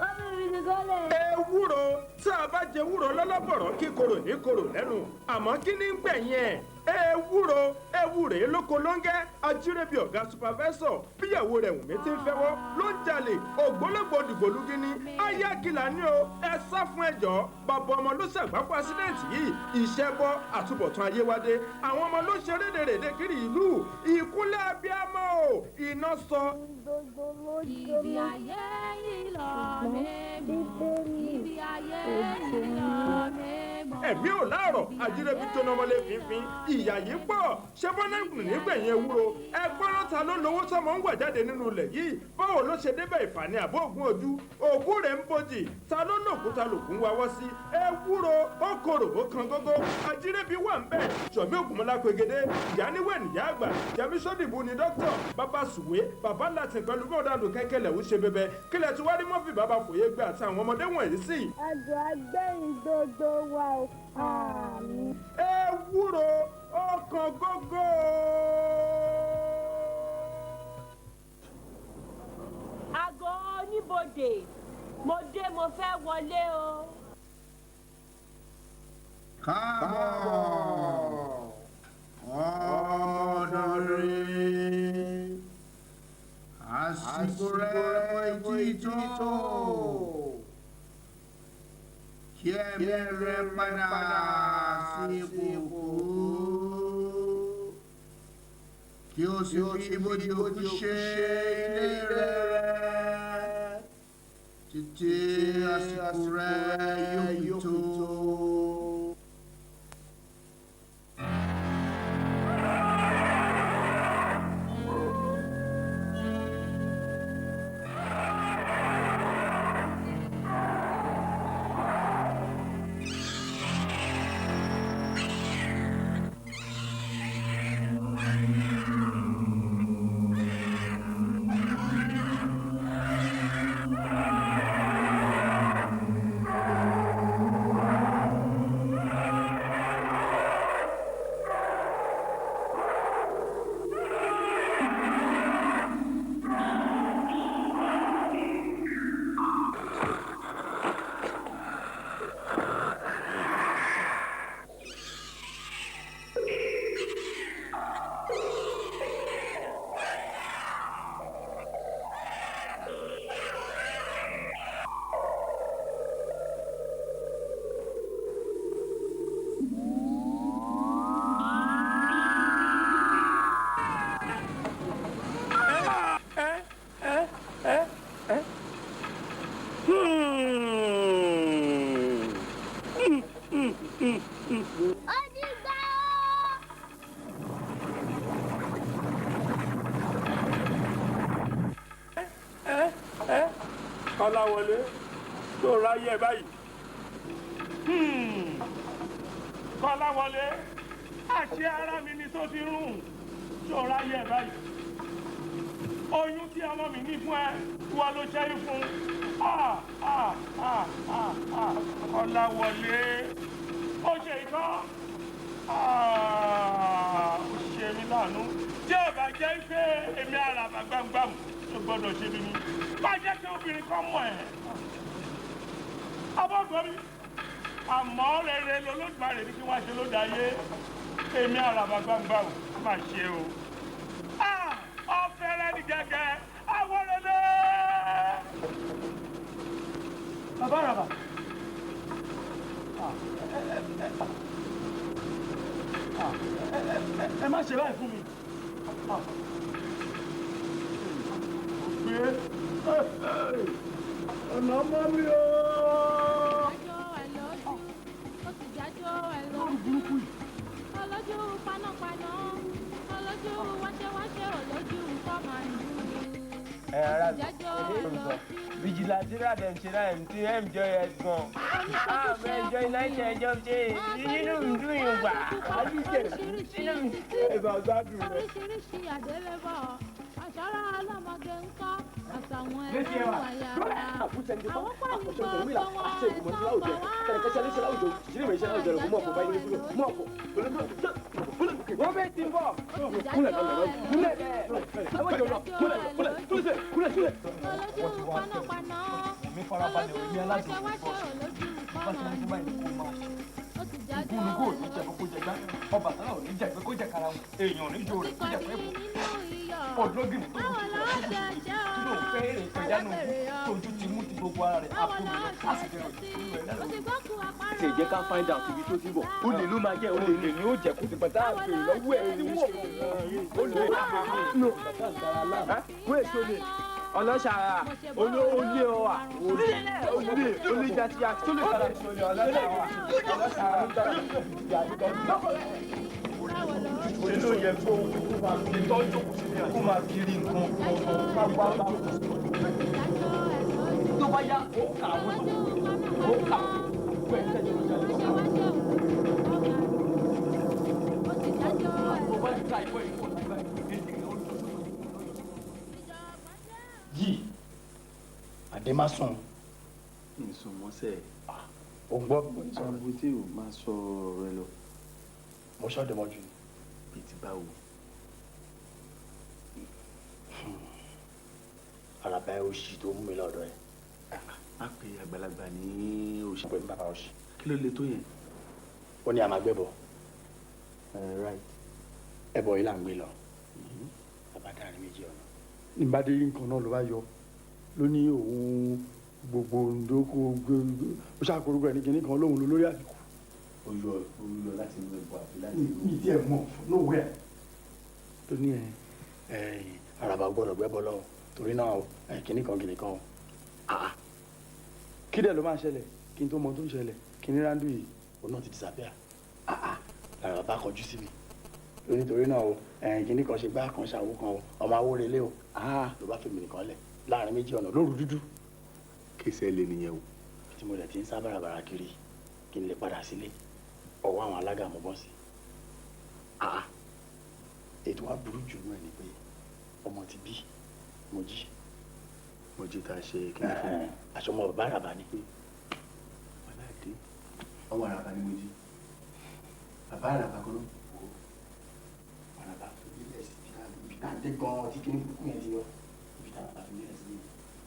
wá fi ibi ti kọ́lẹ̀. Ewúro tá a bá jẹ ewúro lọ́lọ́bọ̀rọ̀ kíkorò ní korò lẹ́nu, àmọ́ kí ní gbẹ̀yìn ẹ̀? Ewúro ewúre lóko lóńgẹ́ ajírẹ́bí ọ̀gá supervisor bíyàwó rẹ̀ Wùnmí ti ń fẹ́wọ́ ló ń jalè ògbólógbò dìgbòlugi ni ayákìlá ní o. Ẹ sá fún ẹjọ́, bàbá ọmọ ló ṣàgbákò àṣídẹ́ǹtì yìí, ìṣẹ́bọ àtúbọ̀tán ayéwádé, àwọn ọmọ ló ṣe rédèrèdè kiri ìlú, ìkúnlẹ̀ abiyamọ o, iná sọ. Ibi ayé yìí lọ mímọ́, ibi ayé yìí lọ mímọ́. Ẹ̀mí ò láàrọ̀, ajírẹ́bí jóná mọ́lé fínfín, ìyà yìí pọ̀, ṣé bọ́nẹ́gùn nígbẹ̀yìn ewúro? Ẹgbọ́n ló ta ló lówó sọmọ ń wà jáde nínú ilẹ̀ yìí, báwo ló ṣe débẹ̀? Ìfàní àbó ògùn ojú ògùn rẹ̀ ń bojì, ta ló lòkúta lògùn wáwọ́ sí? Ewúro ó korò ó kan gógó, ajírẹ́bí wà ń bẹ̀, Sọ̀mí Ògúnmọ́lá pegedé, ìyáníwẹ̀ nìyá àgbà, Jẹ́mi Sódìbù ni dókítà, bàbá Sùwé, bàbá Latin pẹ̀lú bọ́ọ̀dàdù kẹ́kẹ́lẹ̀ ń ṣe bẹbẹ, kílẹ̀ tí wá rí Mọ́fì bàbá fòye gbé àti àwọn ọmọdé wọ̀nyí sí. Ẹjọ́ agbẹ́yìn gbogbo wa o. Àmín. Ewúro ọkàn gógó. Àgọ́ oníbodè, mo dé, mo fẹ́ wọlé o. Káàbọ̀ ọmọdọ̀rẹ́, àsìkò rẹ̀ kò tí tó kí ẹ̀mí rẹ̀ padà sí ipò òkú, kí o sì fi ibojì òkú ṣe ilé rẹ̀ títí àsìkò rẹ̀ yóò fi tó. Ó dìgbà o. Kọ́láwọlé tó ráyè báyìí. Kọ́láwọlé, àṣé ara mi ni tó ti rùn, tó ráyè báyìí. Oyún tí ọmọ mi ní fún ẹ, wọ́n ló ṣẹ́yún fún. Ah, ah, ah, ah, ah. Kọ́láwọlé, ó ṣe ìtọ́. Ah, ó ṣe mí láàánú. Tí ò bá jẹ́ pé èmi àràbà gbàngbàm tó gbọ́dọ̀ ṣe mí ni. Má jẹ́ kí obìnrin kan mọ̀ ẹ́. Abọ́gbọ́n mi, àmọ́ rere lolódùmarè ní kí wọ́n ṣe lóde ayé. Èmi àràbà gbàngbàm má ṣe o. Ah, ọ̀fẹ́rẹ́ ní gẹ́gẹ́, awọ́rẹ́lẹ́. Bàbá àràbà. Ẹ má ṣe báyìí fún mi. gbé. Ọ̀nà ọmọ mi o. Jájọ́ ẹ lójú, ó sì jájọ́ ẹ lójú. Olójú panápaná, olójú wáṣẹ́wáṣẹ́, olójú kọ́mánù. Ẹ ara mi, vigilante rà dem ṣe náà tí enjoy ẹ gan. Ah, mo enjoy night enjoy ṣe inú mi dùn yín gbà. Inú mi ẹ bá gbádùn rẹ. Oríṣiríṣi àdélébọ̀, àṣàrà ọlọ́mọge ń kọ́, àtàwọn ẹlẹ́wà yàrá. Àwọn pàlú gbogbo wọn ẹ̀sán bọ̀ wá. Wọ́n bẹ ti bọ̀. Kúnlẹ̀ kúnlẹ̀ bẹ́ẹ̀. Àwọn jọ̀lọ̀ kúnlẹ̀ kúnlẹ̀ túnṣe kúnlẹ̀ túnṣe. Olójú panápaná, Èmi farabalẹ̀ olójú òní aládùn wáṣẹ́wáṣẹ́, olójú bá ṣe ní kọ́mánù. kó báyìí kó máa ṣe. Ó sì jájọ́ Gúnugún ò ẹ ní lójú. jẹ kó jẹ gbá, Ọbàtálá ò ní jẹ pé kó jẹ kara wọn, èèyàn ò ní jó rẹ̀ kó jẹ pé Nínú iyọ̀. ọlọ́gìnì tó Báwo la ó ṣe ṣe kí o? ló ń fẹ́ èrè kọjá nù tójú ti mú ti gbogbo ara rẹ̀ Báwo àpò la ó mi ṣe á sì ṣe dẹrọ sí? ìlú ẹ̀ Ó lẹ́nu. ti gbọ́kù àparò. Ṣe jẹ́ ká find out ibi tó ti bọ̀. Olè ló máa jẹ́ olè Olè ni ó jẹ́ kó ti pẹ́ tá a bèrè lọ́wọ́ ẹ̀ tí wọ́n olè No. Wọ́n èso ni ọlọ́ṣàrà olè ọ̀wà olè olè jàtìyà tó lè tara olè ló yẹ kó máa fi tọ́jú kó máa kiri nǹkan pápá tó bá yá ó kà wọ́n tó ó kà wọ́n ẹ̀ tẹ̀lé ọjà lọ. Yìí àdèmásùn. Mi sùn mọ́sẹ̀. Ò ń gbọ́ bí mo ní sọ̀rọ̀. Mo tí ò máa sọ ọ̀rọ̀ ẹ lọ. Mo ṣọ́ọ̀dẹ̀ mọ́jú ni. Bíi ti báwo? Àràbà ẹ òṣì tó mú mi lọ́dọ̀ ẹ. Má pe àgbàlagbà ní òṣì. Pé bàbá òṣì. Kí ló le tó yẹn? Ó ní a máa gbẹ́bọ̀. Right. Ẹbọ yìí là ń gbé lọ. Bàbá dárin méjì ọ̀nà. Nígbàdé nǹkan náà ló bá yọ ló ní òun gbogbo ndókò ó ṣàkóso ẹ̀ ní kinní kan lóhun lórí àbíkú. Ó yọ ó yọ láti inú ẹbọ àbí láti inú. Mi tiẹ̀ mọ̀ nowhere. Tó ní ẹ ẹ àràbà gbọ́dọ̀ gbẹ́bọ lọ torí náà ẹ kinní kan kinní kan o. Ah, kí dẹ̀ ló máa ṣẹlẹ̀ kí n tó mọ tó ń ṣẹlẹ̀ kí ní rándù yìí. Òun náà ti disappear. Làràbà bá kọjú sí mi. Nítorí náà o ẹ kinní kan ṣe gbá kan ṣàwó kan o ọmọ awórelé o. Ló bá fèmí nìkan lẹ̀ láàrin méjì ọ̀nà lóru dúdú. Kéṣẹ́ lè nìyẹn o. Tí mo dẹ̀ ti ń sá bàràbàrà kiri kí n lè padà sílé ọwọ́ àwọn alága mo bọ́ sí. Ètò wa burú jù náà ni pé ọmọ ti bí mo jí. Mo jí tá a ṣe kí ni fún mi. Aṣọ ọmọ bàbá àràbà ni. Wàhálà dé. Ọmọ àràbà ni mo jí. Bàbá àràbà kan náà. Àràbà fi mílẹ̀ sí ibi tá a dé gan-an tí kíní kúkú yẹn ti yọ ibi tá a fi mílẹ̀ sí.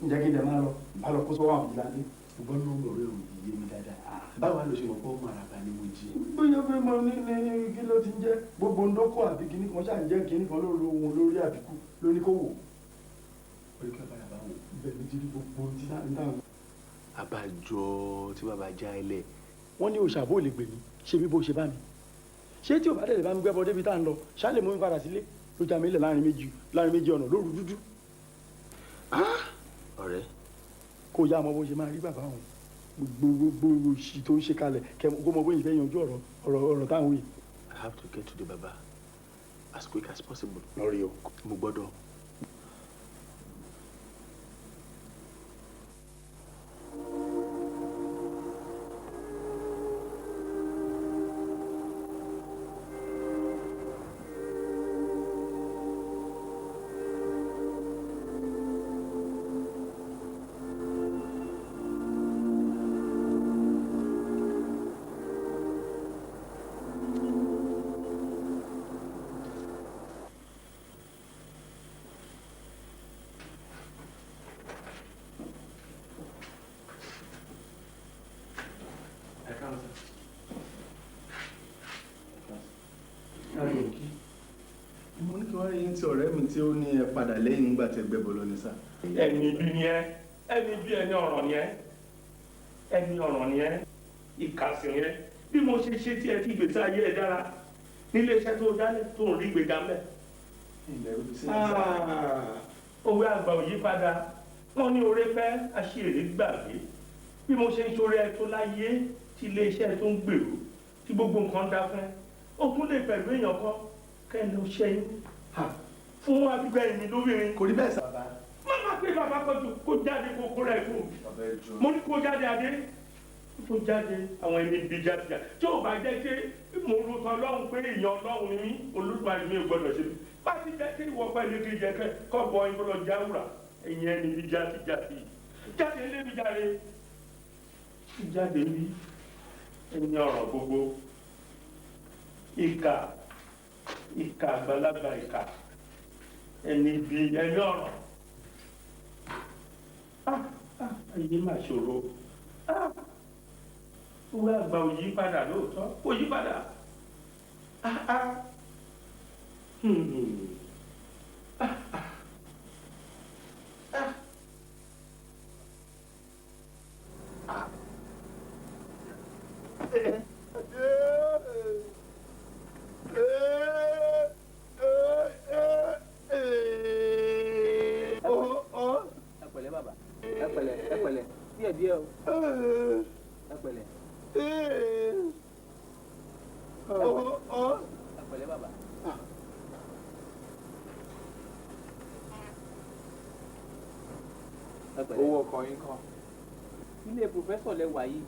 Ǹjẹ́ kí n dẹ̀ máa lọ bá lọ kó sọ́wọ́ àwọn ìlànà. Ṣùgbọ́n ní ọ̀rọ̀ rẹ̀ ò yé mi dáadáa. Báwa ló ṣe mọ̀ pé ọmọ àràbà ni mo jí? Bóyá fẹ́ mọ ní ní kí ló ti ń jẹ́ gbogbo ndókò àbí kinní kan ṣáà ń jẹ́ kinní kan lóru ohun lórí àbíkú ló ní kó wò. Orí kí bàbá àràbà wò. Ibẹ̀ ló ti rí gbogbo ohun tí táwọn táwọn. Àbájọ tí bàbá já ẹ lẹ̀. Wọ́n ní òòṣà bó lè gbè mí ṣe bí bó ṣe bá mi. Ṣé tí ò bá dẹ̀ lè bá mi gbẹ́bọ débi tá à ń lọ ṣá lè mú mi padà sílé ló já mi lẹ̀ láàrin méjì ọ̀nà lóru dúdú. Ọ̀rẹ́. Kó yá mọ bó ṣe máa rí bàbá òun gbogbo gbogbo òṣì tó ń ṣe kalẹ̀ kẹ kó mọ bóyá ìfẹ́ yanjú ọ̀rọ̀ ọ̀rọ̀ ọ̀rọ̀ táwọn yìí. I have to get to the baba as quick as possible. Lórí o. Mo gbọ́dọ̀. Mo ní kí wọ́n rí yín tí ọ̀rẹ́ mi tí ó ní ẹ padà lẹ́yìn nígbà tí ẹ gbẹ́bọ lọ ní sà. Ẹni bí ni ẹ, ẹni bí ẹni ọ̀ràn ni ẹ, ẹni ọ̀ràn ni ẹ, ìkà sì ni ẹ. Bí mo ṣe ṣe tí ẹ ti gbèsè ayé ẹ dára nílé iṣẹ́ tó dálẹ̀ tó ń rí gbèga mẹ́. Òwe àgbà ò yí padà. Wọ́n ní oore fẹ́ aṣèrè gbàgbé. Bí mo ṣe ń ṣoore ẹ tó láyé tí iléeṣẹ́ tó ń gbèrú tí gbogbo nǹkan dá fún ẹ. Ó tún lè pẹ̀lú èèyàn kan kẹ́ ẹ lọ ṣẹ́yìn fún abígbẹ́yìn mi lóbìnrin. Kò rí bẹ́ẹ̀ sà. Má má pé bàbá kan tó kó jáde kó kóra ẹ̀ fún mi. Mo ní kó jáde adé. Kó jáde àwọn ẹni bí jáde. Tí ò bá jẹ́ pé mo ro tán lọ́hùn pé èèyàn Ọlọ́run ni mí, Olódùmarè mi ò gbọ́dọ̀ ṣe mí. Bá ti jẹ́ kí ìwọ pẹ̀lú kí jẹ́ kẹ́ kọ́ bọ ẹyin kó lọ jáwùrà ẹ̀yìn ẹni bí jáde jáde. Jáde ilé mi jáde. Jáde ní ẹni ọ̀rọ̀ gbogbo. Ìkà ìkà àgbàlagbà ìkà ẹni bí ẹni ọ̀rọ̀. Ayé mà ṣòro. Owó àgbà ò yí padà lóòótọ́, kò yí padà. Ẹ pẹ̀lẹ́ bàbá, ẹ pẹ̀lẹ́, ẹ pẹ̀lẹ́, díẹ̀ díẹ̀ o, ẹ pẹ̀lẹ́. Ẹ pẹ̀lẹ́ bàbá. Owó ọkọ̀ yín kan. Ilé pòfẹ́sọ̀ lẹ wà yìí.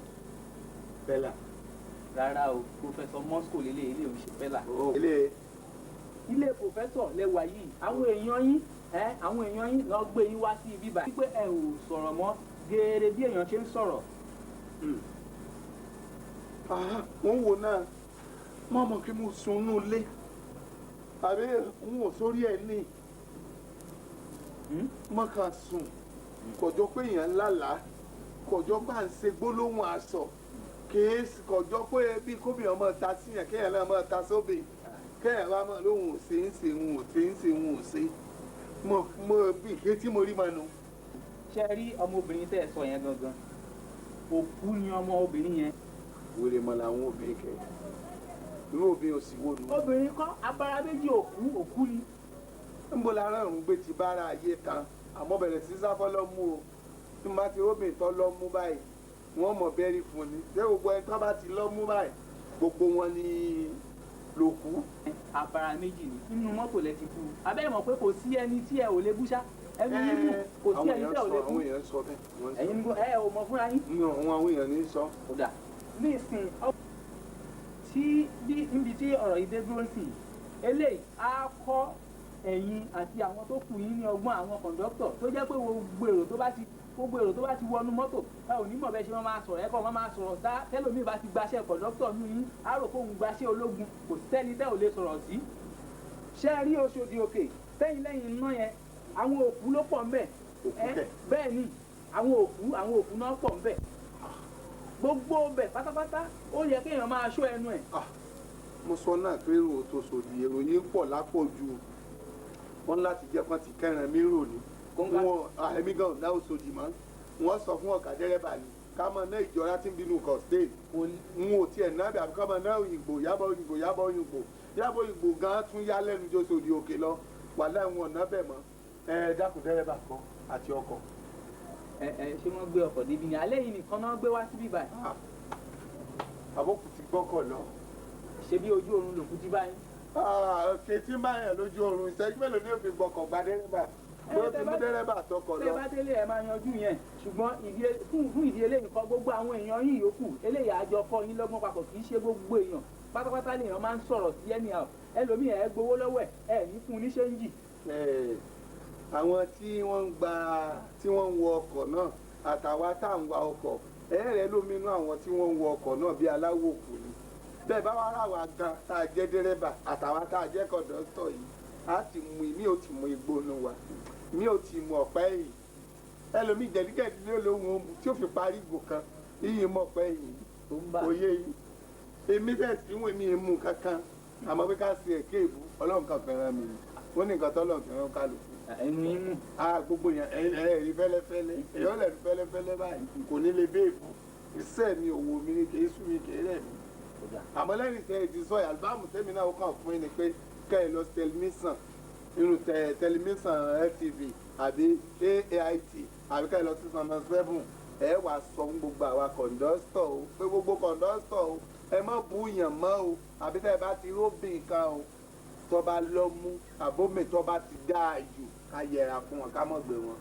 Bẹ́là. Rárá o, pòfẹ́sọ̀ Moscow lélẹ̀ ilé òun ṣe Bẹ́là. Ilé Ilé pòfẹ́sọ̀ lẹ wà yìí. Àwọn èèyàn yín àwọn èèyàn yín lọ gbé yín wá sí ibi báyìí. Wípé ẹ ò sọ̀rọ̀ mọ́ geere bí èèyàn ṣe ń sọ̀rọ̀. Mo ń wo náà, mo mọ̀ kí mo sun inú ilé, àbí n ò sórí ẹ̀ ní. Mo kàn sùn, kọjọ pé èèyàn lálàá, kọjọ pé à ń ṣe gbólóhùn aṣọ, kìí kọjọ pé bí kóbìnrin máa ta síyàn kéèyàn náà máa ta sóbì, kéèyàn wá máa lóhùn ò ṣe ń ṣe òun ò ṣe ń ṣe òun ò ṣe. Mo bí ìké tí mo rí máa nu. Ṣé ẹ rí ọmọbìnrin tẹ́ ẹ sọ yẹn gangan? Òkú ni ọmọbìnrin yẹn. Wèrè mọ làwọn obìnrin kẹ, irú obìnrin ò sì wò nù. Obìnrin kọ́ abara méjì òkú òkú ni. Níbo lára òun gbé ti bára ayé tán, àmọ́ bẹ̀rẹ̀ sí sáfọ́ lọ́mú o. Tí mo bá ti róbìn tán lọ́mú báyìí, wọ́n mọ̀ bẹ́rí fún ni. Ṣé gbogbo ẹni tó bá ti lọ́mú báyìí, gbogbo wọn ni lòkú. Abara méjì ni nínú mọ́tò lẹ ti kú. Abẹ́rẹ́ mọ̀ pé kò sí ẹni tí ẹ ò lè bú ṣá. Ẹni yín kò sí ẹni tí ẹ ò lè bú. Àwọn èèyàn sọ bẹ́ẹ̀. Ẹ̀yin ẹ ò mọ̀ fúnra yín. Àwọn èèyàn ní sọ. Kódà ní ìsìn tí bí níbi tí ọ̀rọ̀ yìí dé dúró sí eléyìí á kọ́ ẹ̀yin àti àwọn tó kù yín ní ọgbọ́n àwọn kọ̀ǹdọ́tọ̀ tó jẹ́ pé gbogbo èrò tó bá ti wọnú mọ́tò ẹ ò ní mọ̀ bẹ́ẹ̀ ṣe máa máa sọ̀rọ̀ ẹ kọ́ máa máa sọ̀rọ̀ tá tẹ́lòmíì bá ti gbaṣẹ́ kọ̀ǹdọ́tọ̀ nù yín á rò pé òun gbaṣẹ́ ológun kò sẹ́ni tẹ́ ò lè sọ̀rọ̀ sí. Ṣé ẹ rí Oṣòdì Òkè tẹ́yìn lẹ́yìn iná yẹn àwọn òkú ló pọ̀ ńbẹ̀ bẹ́ẹ̀ ni àwọn òkú náà pọ̀ ńbẹ̀ gbogbo ọbẹ̀ pátápátá ó yẹ kéèyàn máa ṣọ́ ẹnu ẹ̀. Mo sọ náà pé èrò tó sòdì èrò yín pọ̀ lápọ̀jù wọn láti jẹ́ kán ti kẹran mi rò ní. Wọn àmì gan ọ̀dà Òṣòdì mọ́ wọ́n sọ fún ọ̀gá dẹ́rẹ́bà ni ká máa ná ìjọra tí ń bínú kọ̀stéè n ò tiẹ̀ ná bí àbí ká máa ná òyìnbó yábọ̀ òyìnbó yábọ̀ òyìnbó yábọ̀ òyìnbó gan tún yá lẹ́nu jó sòdì òkè lọ wàhálà wọn ọ̀nà bẹ̀ mọ́ ẹ dákun dẹ́rẹ́bà kan àti ọkọ̀. Ẹ ẹ ṣé wọ́n gbé ọkọ̀ débi ni alẹ́ yìí nìkan náà gbé wá síbí báyìí. Àbókù ti gbọ́kọ̀ lọ. Ṣé bí ojú oorun lòkú ti báyìí. Kètí máa yàn lójú oorun ìṣẹ́jú mélòó ni yóò fi gbọ́kọ̀ gba dẹ́rẹ́bà bó ti mú dẹ́rẹ́bà tọkọ̀ lọ. Tẹ́ bá délé ẹ máa yanjú yẹn ṣùgbọ́n fún ìdí eléyìí kan gbogbo àwọn èèyàn yín yòókù eléyìí àjọ kọ́ yín lọ́gbọ́n papọ̀ kì í ṣe gbogbo èèyàn pátápátá lèèyàn máa ń sọ̀rọ̀ sí anyhow ẹlòmíì ẹ gbowó lọ́wọ́ ẹ ẹ ní fún un ní ṣéǹjì. Àwọn tí wọ́n ń gba tí wọ́n ń wọ ọkọ̀ náà àtàwa tá à ń wa ọkọ̀ ẹ̀rẹ̀ lóminú àwọn tí wọ́n ń wọ ọkọ̀ náà bí aláwọ̀ òkú ni bẹ́ẹ̀ bá wá rà wá gan tá a jẹ́ dẹ́rẹ́bà àtàwa tá a jẹ́ kọ̀dọ́tọ̀ yìí á ti mú mi ò ti mú igbó nu wa mi ò ti mú ọ̀pẹ́ yìí ẹlòmíì jẹ̀díjẹ̀dí ló lóhun ó mu tí ó fi parí ìgò kan iyì mọ̀ ọ̀pẹ́ yìí òye yìí èmi bẹ́ẹ̀ sí wọn mi mú kankan àmọ́ pé ká ṣe ẹ̀kẹ́ ìbú Ọlọ́run kan fẹ́ràn mi ni wọ́n ní nǹkan tọ́lọ́run fẹ́ràn kálukú. Ẹnu yín mú. Gbogbo yẹn ẹ rí fẹ́lẹ́fẹ́lẹ́ èyàn lẹ̀ rí fẹ́lẹ́fẹ́lẹ́ báyìí kò ní lè béèbù iṣẹ́ mi òwò mi ni kì í sú mi kì í rẹ̀ mi. Àmọ́ lẹ́yìn tẹ́ ẹ ti sọ àlùbáàmù tẹ́mi náà ó kàn fún yín ni pé kẹ́ ẹ lọ tẹlifíṣàn irú tẹlifíṣàn LTV àbí AAIT àbí ká ẹ lọ sí Zone 7. Ẹ wá sọ fún gbogbo àwa kọ̀ǹdọ́stọ̀ o pé gbogbo kọ̀ǹdọ́stọ̀ o ẹ má bú yàn mọ́ o, àbí tẹ́ ẹ bá ti róbìn kan o tó bá lọ́mú àbómi tó bá ti dáa jù ká yẹra fún wọn, ká mọ̀ gbé wọn,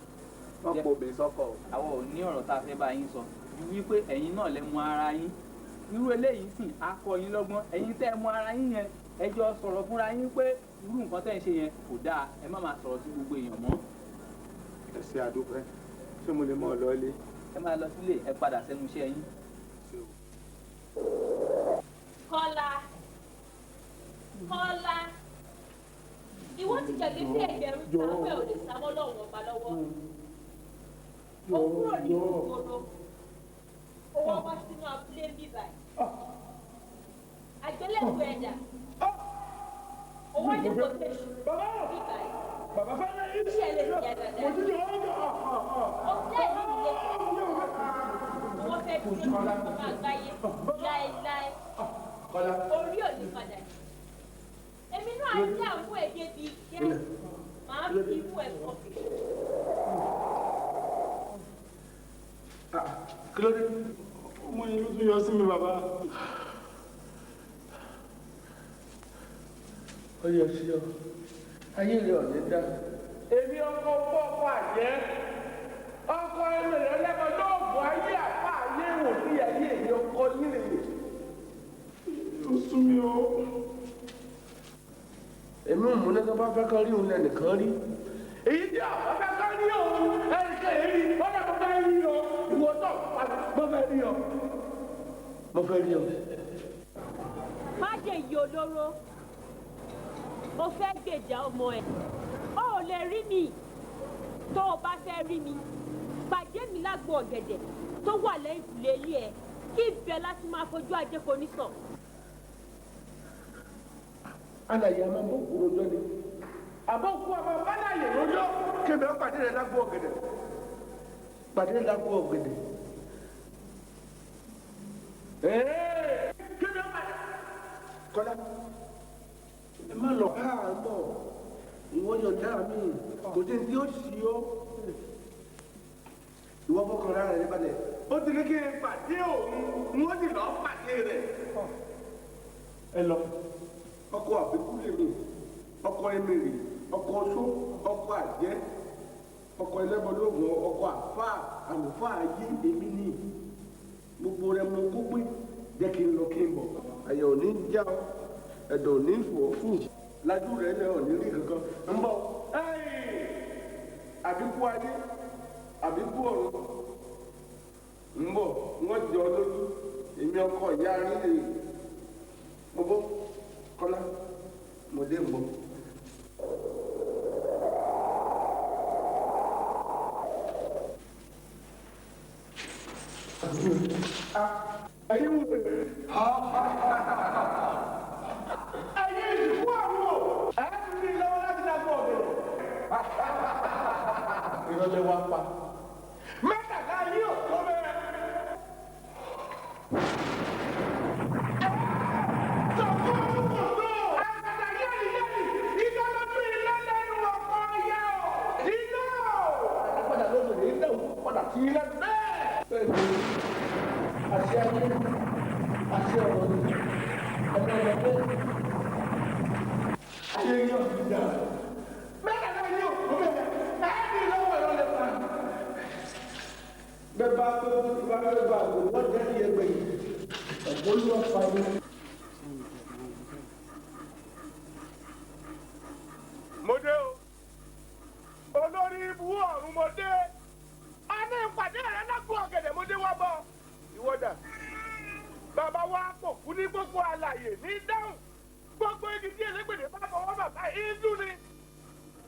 wọ́n pò mí sọ́kọ̀ o. Àwọn ò ní ọ̀rọ̀ tá a fẹ́ bá yín sọ ju wípé ẹ̀yin náà lẹ mọ ara yín. Irú eléyìí sìn á kọ́ yín lọ́gbọ́n. Ẹ̀yin tẹ́ ẹ mọ ara yín yẹn, ẹ jọ sọ̀rọ̀ fúnra yín pé irú nǹkan tẹ́ ń ṣe yẹn kò dáa, ẹ má máa sọ̀rọ̀ sí gbogbo èèyàn mọ́. Ẹ ṣe àdúpẹ́. Ṣé mo lè mọ ọ lọ ilé? Ẹ máa lọ sílé, ẹ padà sẹ́nu iṣẹ́ yín. Kọ́lá, Kọ́lá, ìwọ ti gbàgbé pé ẹgbẹ̀rún sáfẹ́ ò lè sáwọ́ lọ́wọ́ ọba lọ́wọ́. Ó kúrò nínú ìgboro, ó wá wá sínú abúlé ń bí báyìí. Àgbélẹ̀kọ ẹ̀dà, ó wá jókòó tẹ̀sù bí báyìí. Iṣẹ́ lè ṣe àdàdà. Ó tẹ̀ ní ilé. Wọ́n fẹ́ dúró ní ọmọ àgbáyé láéláé. Orí ò ní padà. Èmi náà á dààmú ẹ̀ débi iṣẹ́. Màá fi imú ẹ̀ kọfì. Kí ló dé? Ọmọ yẹn ló tún yọ sí mi bàbá. Ó yọ sí ọ. Ayé rẹ ò ní dá. Èmi ọkọ fọ́ọ̀fọ́ àjẹ́. Ọkọ ẹnu rẹ lẹ́kọ̀ọ́ lóògùn ayé àpá ayé wò sí ayé èmi ọkọ yín lè. Ó sú mi o. Èmi ò múná tó bá fẹ́ kán rí òun lẹ́nìkan rí. Èyí tí àwọn fẹ́ kán rí òun ẹnìkan èrí ọ̀dà mo fẹ́ rí ọ. Ìwọ náà mo fẹ́ rí ọ. Mo fẹ́ rí ọ. Májèyí olóró, mo fẹ́ gbèjà ọmọ ẹ̀. O ò lè rí mi. Tó o bá fẹ́ rí mi, pàdé mi lágbo ọ̀gẹ̀dẹ̀ tó wà lẹ́yìnkùlé ilé ẹ̀ kí ibẹ̀ láti máa fojú ajé kò ní sàn. Alàyè a máa bọ̀ kú rojọ́ ni. Àbọ̀ kú a máa bá láàyè rojọ́. Kébé ó pàdé rẹ̀ lágbo ọ̀gẹ̀dẹ̀. Pàdé rẹ̀ lágbo ọ̀gẹ̀dẹ̀. Kébé ó pàdé. Kọ́lá, ẹ má lọ bá a bọ̀. Ìwọ yọ̀ǹda mi, kò sí ní tí ó sì ọ́. Ìwọ fọkàn rárá rẹ balẹ̀. Ó ti ní kí n pàdé òun, n ó sì lọ pàdé rẹ̀. Ẹ lọ. Ọkọ àbíkú lèmi, ọkọ emèrè, ọkọ oṣó, ọkọ àjẹ́, ọkọ ẹlẹ́bọlóògùn, ọkọ àfáà, àlùfáà ayé èmi ni. Gbogbo rẹ mo kó pé jẹ́ kí n lọ kí n bọ̀. Àyà ò ní já ọ, ẹ̀dọ̀ ò ní fò ó fù. Lajú rẹ lẹ ò ní rí kankan. Ń bọ̀. Àbíkú ayé, àbíkú ọ̀run. Ń bọ̀, wọ́n jọ ọ lójú. Èmi ọkọ ìyá rí lè. Mo bọ́. Kọ́lá, mo dé ń bọ̀. Ẹ̀yin wò lè. Ẹ̀yin ìsìnkú àwọn o. Ẹ̀ ń rí lọ́wọ́ láti dàgbọ́ ọ̀gẹ̀dẹ̀. Ìrọ̀lẹ́ wa pa. Mẹ́tàlá yìí ò tó bẹ́ẹ̀. Àṣẹ ayé, àṣẹ ọ̀rọ̀ ni, ọ̀nà ọ̀rọ̀ bẹ́ẹ̀. Ayé yóò fi dà. Mẹ́ta náà yóò kó bẹ́ẹ̀. Ẹ ní lọ́wọ́ ẹ̀rọ lè pa. Bẹ́ẹ̀ bá tó bá bẹ́ẹ̀ bá kò wọ́n jẹ́ ìyẹn gbẹ̀yìn. Ọ̀pọ̀ ló wà pa ni. Mo dé o. Olórí ibú ọ̀run mo dé. A ní ìpàdé rẹ lágbo ọ̀gẹ̀dẹ̀ mo dé wá bọ̀. Ìwọ́dà. Bàbá wa kò kú ní gbogbo àlàyé ní dáhùn. Gbogbo igi tí elégbèdè bá fọwọ́ bàbá ìlú ni.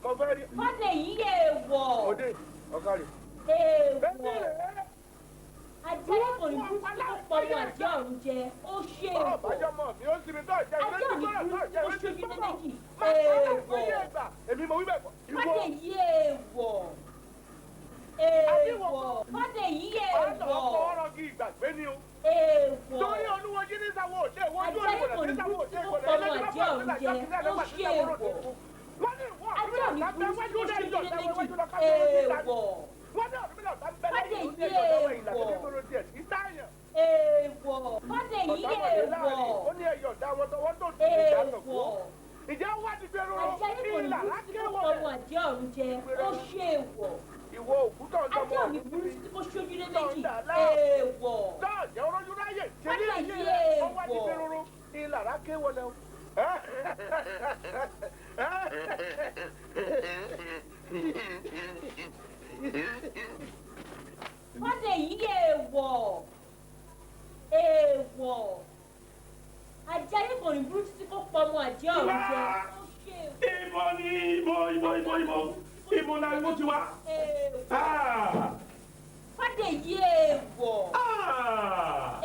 Mo fẹ́ rí. Fọ́dẹ̀ yìí yẹ wọ̀. Mo dé ọ̀kàrẹ̀. Èèwọ̀. Ajé kò ní kú sí ọ̀pọ̀ ọmọ àjẹ́ ọ̀run jẹ. Ó ṣe èèwọ̀. Ọ̀bájọ́mọ̀ mi ó sinmi tó jẹ́ Ajé ò ní kú jẹ́ ó ṣojú méjì. Èèwọ̀. Èmi mo wí bẹ́ẹ̀ kọ́. Fọ́dẹ̀ yìí èèwọ̀. Èèwọ̀. Fọ́dẹ̀ yìí èèwọ̀. Ọ̀nà ọ̀rọ̀ kí ìgbàgbé ni o. Èèwọ̀. Torí olúwo jí ní sáwọ́ òde ìwọ ojú Ajé olúwo kò ní ní sáwọ́ kú òde sí ìwọ ọ̀pọ̀ ọmọ àjẹ́ ọ̀run jẹ. Ó ṣe èèwọ̀. Wọ́n ní ìwọ Ajé ò ní kú sí ó ṣojú méjì. Èèwọ̀. Wọ́n ní Ọ̀rúnmìlà ọ̀tá ń bẹ lẹ́yìn Fádèyí èèwọ̀. Èèwọ̀. Fádèyí èèwọ̀. Ó ní ẹyọ̀ dá wọn tọwọ́ tó ti ìjà Ṣàngó. Ìjẹ́ wá di pé róró Ajá yìí kò ní ìlà burú títí kó lákéwọ̀ pọmọ àjẹ́ ọ̀run jẹ. Ó ṣe èèwọ̀. Ìwọ òkú tó ń Ajá sọmọ ò ní burú títí kó ṣojú lé méjì. Èèwọ̀. Tọ́ọ̀jẹ́ orójú ráyè ṣe ní ayé Fádèyí rẹ̀ ó wá di pé èèwọ̀. róró ìlà lákéwọ̀ lẹ́wọ̀. Fádèyí èèwọ̀. Èèwọ̀. Ajá yìí kò ní burú títí kó pọmọ àjẹ́ ọ̀run jẹ. Ó ṣe èèwọ̀. Ibo ni ibo ibo ibo ibo ibo lariwo ti wá. Èèwọ̀. Fádèyí èèwọ̀.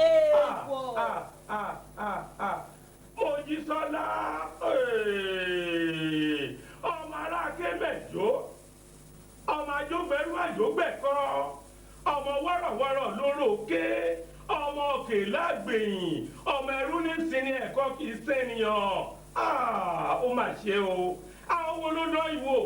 Èèwọ̀. Mojísọ́lá ọmọ aráké mẹ́jọ ọmọ ajófẹ́rú àjógbẹ̀kọ́ ọmọ wọ́rọ̀wọ́rọ̀ lóró ké ọmọ òkè lágbèyìn ọmọ ẹrú ní sinmi ẹ̀kọ́ kì í sẹ́niyàn ó mà ṣe o àwọn wo ló dán ìwò.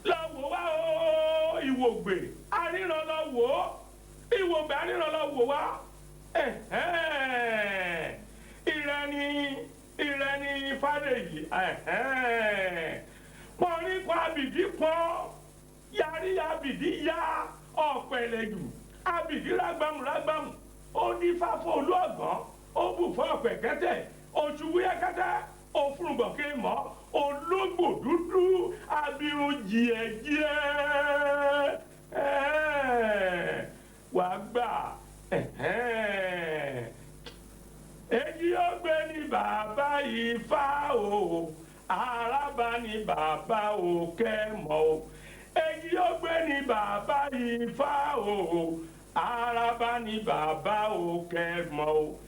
Lọ wò wá o ìwògbè aríran lọ wò ó ìwògbè aríran lọ wò wá ìrẹni ìrẹni Fádèyí pọnrín pa àbìdí pọn yarí àbìdí ya ọ̀pẹ̀lẹ̀jù àbìdí rágbámù rágbámù ó ní fáfọ́ olú ọ̀gán ó bù fún ọ̀pẹ̀kẹ́tẹ̀ oṣù wúyẹ́kẹ́tẹ́ òfurufú mọ́ ológbò dúdú abirùn jìẹ̀jìẹ̀ wàá gbà èyí ó gbé ní bàbá Ifá o àràbà ní bàbá òkè mọ́ o èyí ó gbé ní bàbá Ifá o àràbà ní bàbá òkè mọ́ o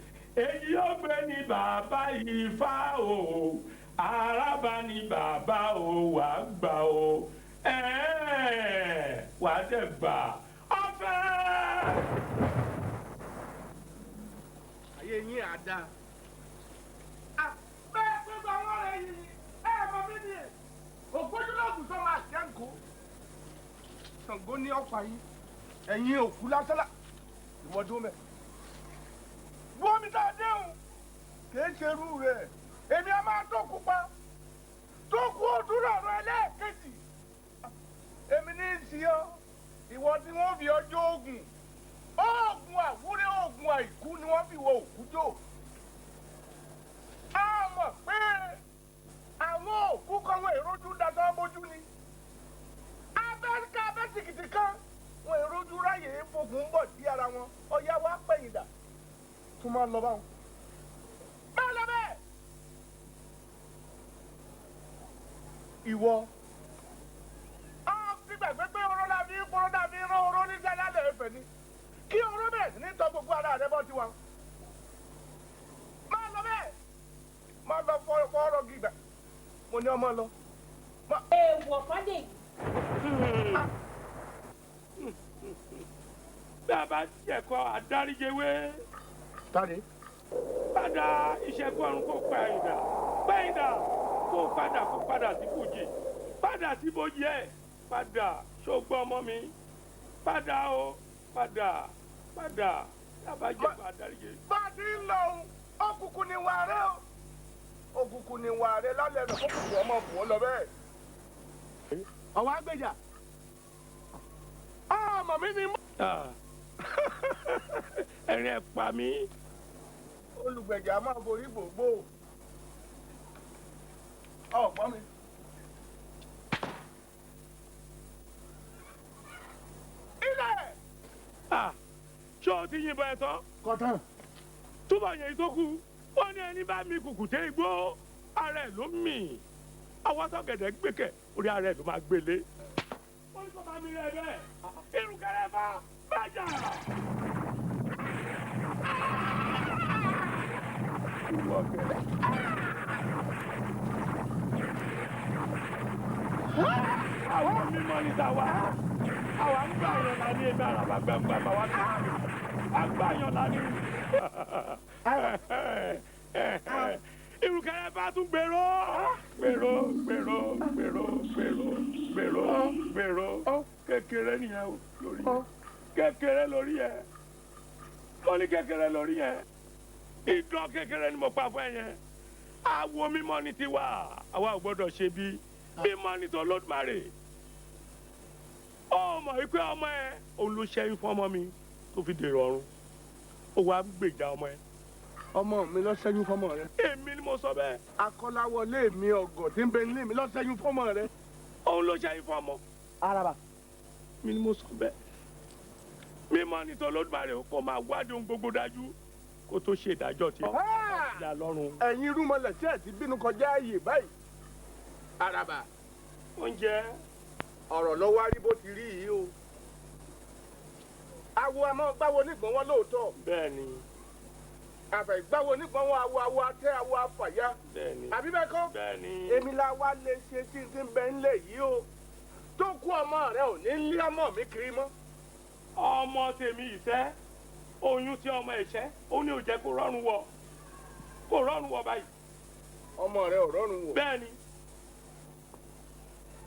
èyí ó gbé ní bàbá Ifá o àràbà ní bàbá o wà gbà o wà dẹ̀ gbà ọ̀fẹ́. Ayé yín á dáa. Bẹ́ẹ̀ gbogbo àwọn ọ̀rẹ́ yìí ẹ mọ mí ni ògbójúlógún tó máa ṣe ń kó. Ṣàngó ní ọ̀pá yín ẹ̀yin òkú lásánlá ìwọ́dún mẹ́. Wọ́n mi tá a déhùn kìí ṣe irú rẹ̀ èmi a máa tó kú pa tó kú òdúrà ọ̀rọ̀ ẹlẹ́ẹ̀kejì. Èmi ní í ṣe ọ́ ìwọ tí wọ́n fi ọjọ́ oògùn oògùn àwúrẹ́ oògùn àìkú ni wọ́n fi wọ òkú jò. A mọ̀ pé àwọn òkú kan wọn èròjú dasọ́ bójú ni. Abẹ́ríkà abẹ́sìkìtì kan wọn èròjú ráyè fògùn ń bọ̀ sí ara wọn ọ̀yá wa pẹ̀yìn dà tún máa lọ báwọn. Bẹ́ẹ̀ lọ bẹ́ẹ̀. Ìwọ a ti gbàgbé pé oró la fi kóró dàbí rán oró níṣẹ́ lálẹ́ ẹ̀fẹ̀ ni kí oró bẹ̀rẹ̀ sí ní tọ́ gbogbo ara rẹ bọ́ ti wa. Máa lọ bẹ́ẹ̀ máa lọ fọ́ọ̀rọ̀ gígbà mo ní ọmọ lọ. Èèwọ̀ Fádèyí. Bí a bá jẹ̀kọ́ àdáríjẹwé. Tade. Padà ìṣẹ́gun ọ̀run kò pa ẹ̀yìndà pẹ̀yìndà kò padà kò padà sí bòjì padà sí bòjì ẹ̀ padà ṣògbọ́n ọmọ mi padà o padà padà dábàá jẹ̀kọ́ àdáríjẹ. Bá a ti ń lọ òun òkùnkùn ni wà rẹ o òkùnkùn ni wà rẹ lálẹ́ rẹ kókùnkùn ọmọ bù ọ lọ bẹ́ẹ̀. Ọwọ́ àgbèjà ọmọ mi ni. Ẹ̀rín ẹ̀ pa mí. Olùgbèjà máa borí gbogbo ọ̀gbọ́n mi. Ilẹ̀. Ṣé o ti yìnbọn ẹ̀ tán? Kọ̀tán. Túbọ̀ yẹn tó kù wọ́n ní ẹni bá mi kùkùté igbó ara ẹ̀ ló mì àwọn sọ̀gẹ̀dẹ̀ gbẹ̀kẹ̀ orí ara ẹ̀ ló máa gbélé. Wọ́n ní kó máa mi rẹ̀ bẹ́ẹ̀ irun kẹrẹ fà bàjá. Ìwọ kẹrẹ. Àwọn mímọ́ ní tàwa àwa ń gbà yẹn máa ní ẹgbẹ́ àràbà gbàngbà máa wá tó. Agbáyan lánìí. Ìrùkẹ̀rẹ̀ bá tún gbèrò. Gbèrò gbèrò gbèrò gbèrò gbèrò gbèrò. Kékeré nìyẹn o lórí yẹn. Kékeré lórí yẹn. Mo ní kékeré lórí yẹn. Idán kékeré ni mo pa fún ẹ yẹn. Àwo mímọ́ ni tiwa. Àwa ò gbọ́dọ̀ ṣe bí mímọ́ ni tó Olódùmarè. Ó mọ̀ wípé ọmọ ẹ òun ló ṣẹ́yún fún ọmọ mi tó fi dèrò ọ̀run. Ó wàá gbèjà ọmọ ẹ. Ọmọ mi ló ṣẹ́yún fọ́mọ rẹ. Èmi ni mo sọ bẹ́ẹ̀. Akọ́láwọlé mi ọ̀gọ̀ tí ń bẹ nílé mi ló ṣẹ́yún fọ́mọ rẹ. Òun ló ṣẹ́yún fún ọmọ. Araba. Mi ni mo sọ bẹ́ẹ̀. Mímọ́ ni tó Olódùmarè kó máa wádìí ohun gbogbo dájú kó tó ṣe ìdájọ́ tiẹ̀. Ìyá lọ́run. Ẹ̀yin irúnmọlẹ̀ tí ẹ̀ ti bínú kọjá ààyè báyìí. Araba. Oúnjẹ. Ọ̀rọ̀ ló wá rí bó ti rí yìí o. Awo a máa gbáwo nígbọ̀nwọ́ lóòótọ́. Bẹ́ẹ̀ni. Àfẹ̀gbáwo nígbọ̀nwọ́ awo awo atẹ́ awo afàyà. Bẹ́ẹ̀ni. Àbí bẹ́ẹ̀ kọ́? Bẹ́ẹ̀ni. Èmi la wá lè ṣe tí n ti ń bẹ ńlẹ̀ yìí o. Tó kú ọmọ rẹ ò ní lé ọmọ mi kiri mọ́. Ọmọ tèmi ìṣẹ́, oyún tí ọmọ ìṣẹ́, ó ní ò jẹ́ kó rọrùn wọ̀. Kó rọrùn wọ̀ báyìí. Ọmọ rẹ ò rọrùn wọ̀. Bẹ́ẹ̀ni.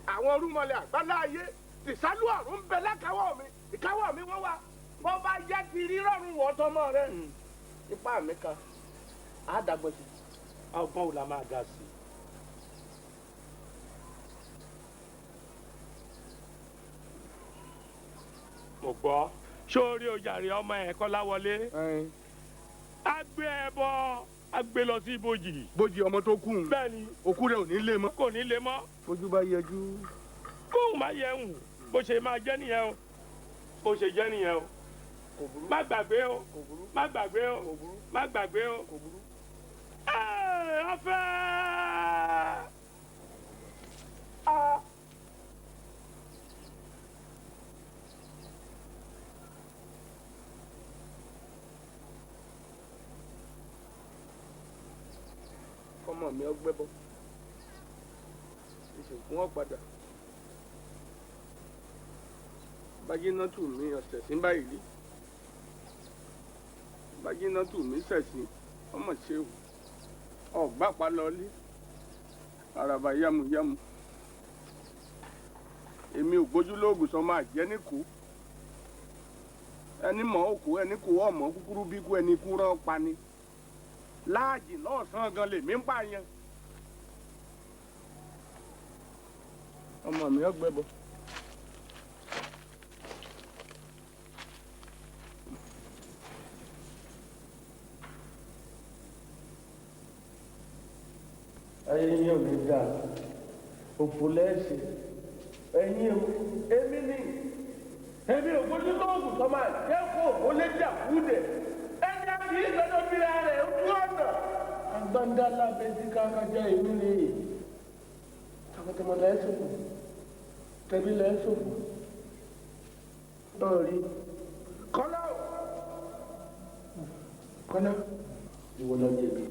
Àwọn orúmọlẹ̀ àgbáláyé tìsálú ọ̀run ń bẹ lákàwọ́ mi, ìkáwọ́ mi wọ́n wá. Bọ́ bá yẹ ti rí rọrùn wọ̀ tọmọ rẹ. Ipá mi kan, á dàgbọ́ sí. Ọgbọ́n wo la máa dá sí? Mo gbọ́. Sórí ojàre ọmọ ẹ̀ Kọ́láwọlé. A gbé ẹ bọ́, a gbé lọ sí ibojì. Bójì ọmọ tó kù. Bẹ́ẹ̀ni. Òkú rẹ̀ ò ní lé mọ́. Kò ní lé mọ́. Ojú bá yẹjú. Kóun má yẹ hùn, bó ṣe máa jẹ́ nìyẹn o. Bó ṣe jẹ́ nìyẹn o. Má gbàgbé o. Má gbàgbé o. Má gbàgbé o. Ẹ ọ̀fẹ́. Ọmọ mi ọgbẹ́ bọ́. Ìsìnkú wọn padà. Bájínátù mi ọ̀sẹ̀ sí báyìí rí. Bájínátù mi ṣẹ̀sìn ọmọ ṣe o. Ọ̀gbá pa lọlé. Àràbà yámúyámú. Èmi ò gbójú lóògùn sọ máa jẹ́ níkù. Ẹni mọ̀ òkú ẹni kú ọmọ kúkúrú bí kú ẹni kú rán pa ni. Láàjì lọ́sàn-án gan lèmi ń pààyàn. Ọmọ mi ọgbẹ́ bọ. Ayé yín ò ní dáa, òfò lẹ́sìn, ẹ̀yin o, èmi ni, èmi ò gbójú lóògùn tó máa jẹ́ kó òfò lé jà kúdẹ̀. Ẹni àti ìgbẹ́jọ́ bíra rẹ̀ ojú ọ̀nà. Agbáńdá lábẹ́ tí kákájá èmi ni. Tọmọtọmọ lẹ́ sòfò, tẹbí lẹ́ sòfò. Lọ́ọ̀rí. Kọ́lá o. Kọ́lá, ìwọ lọ jẹ̀bi.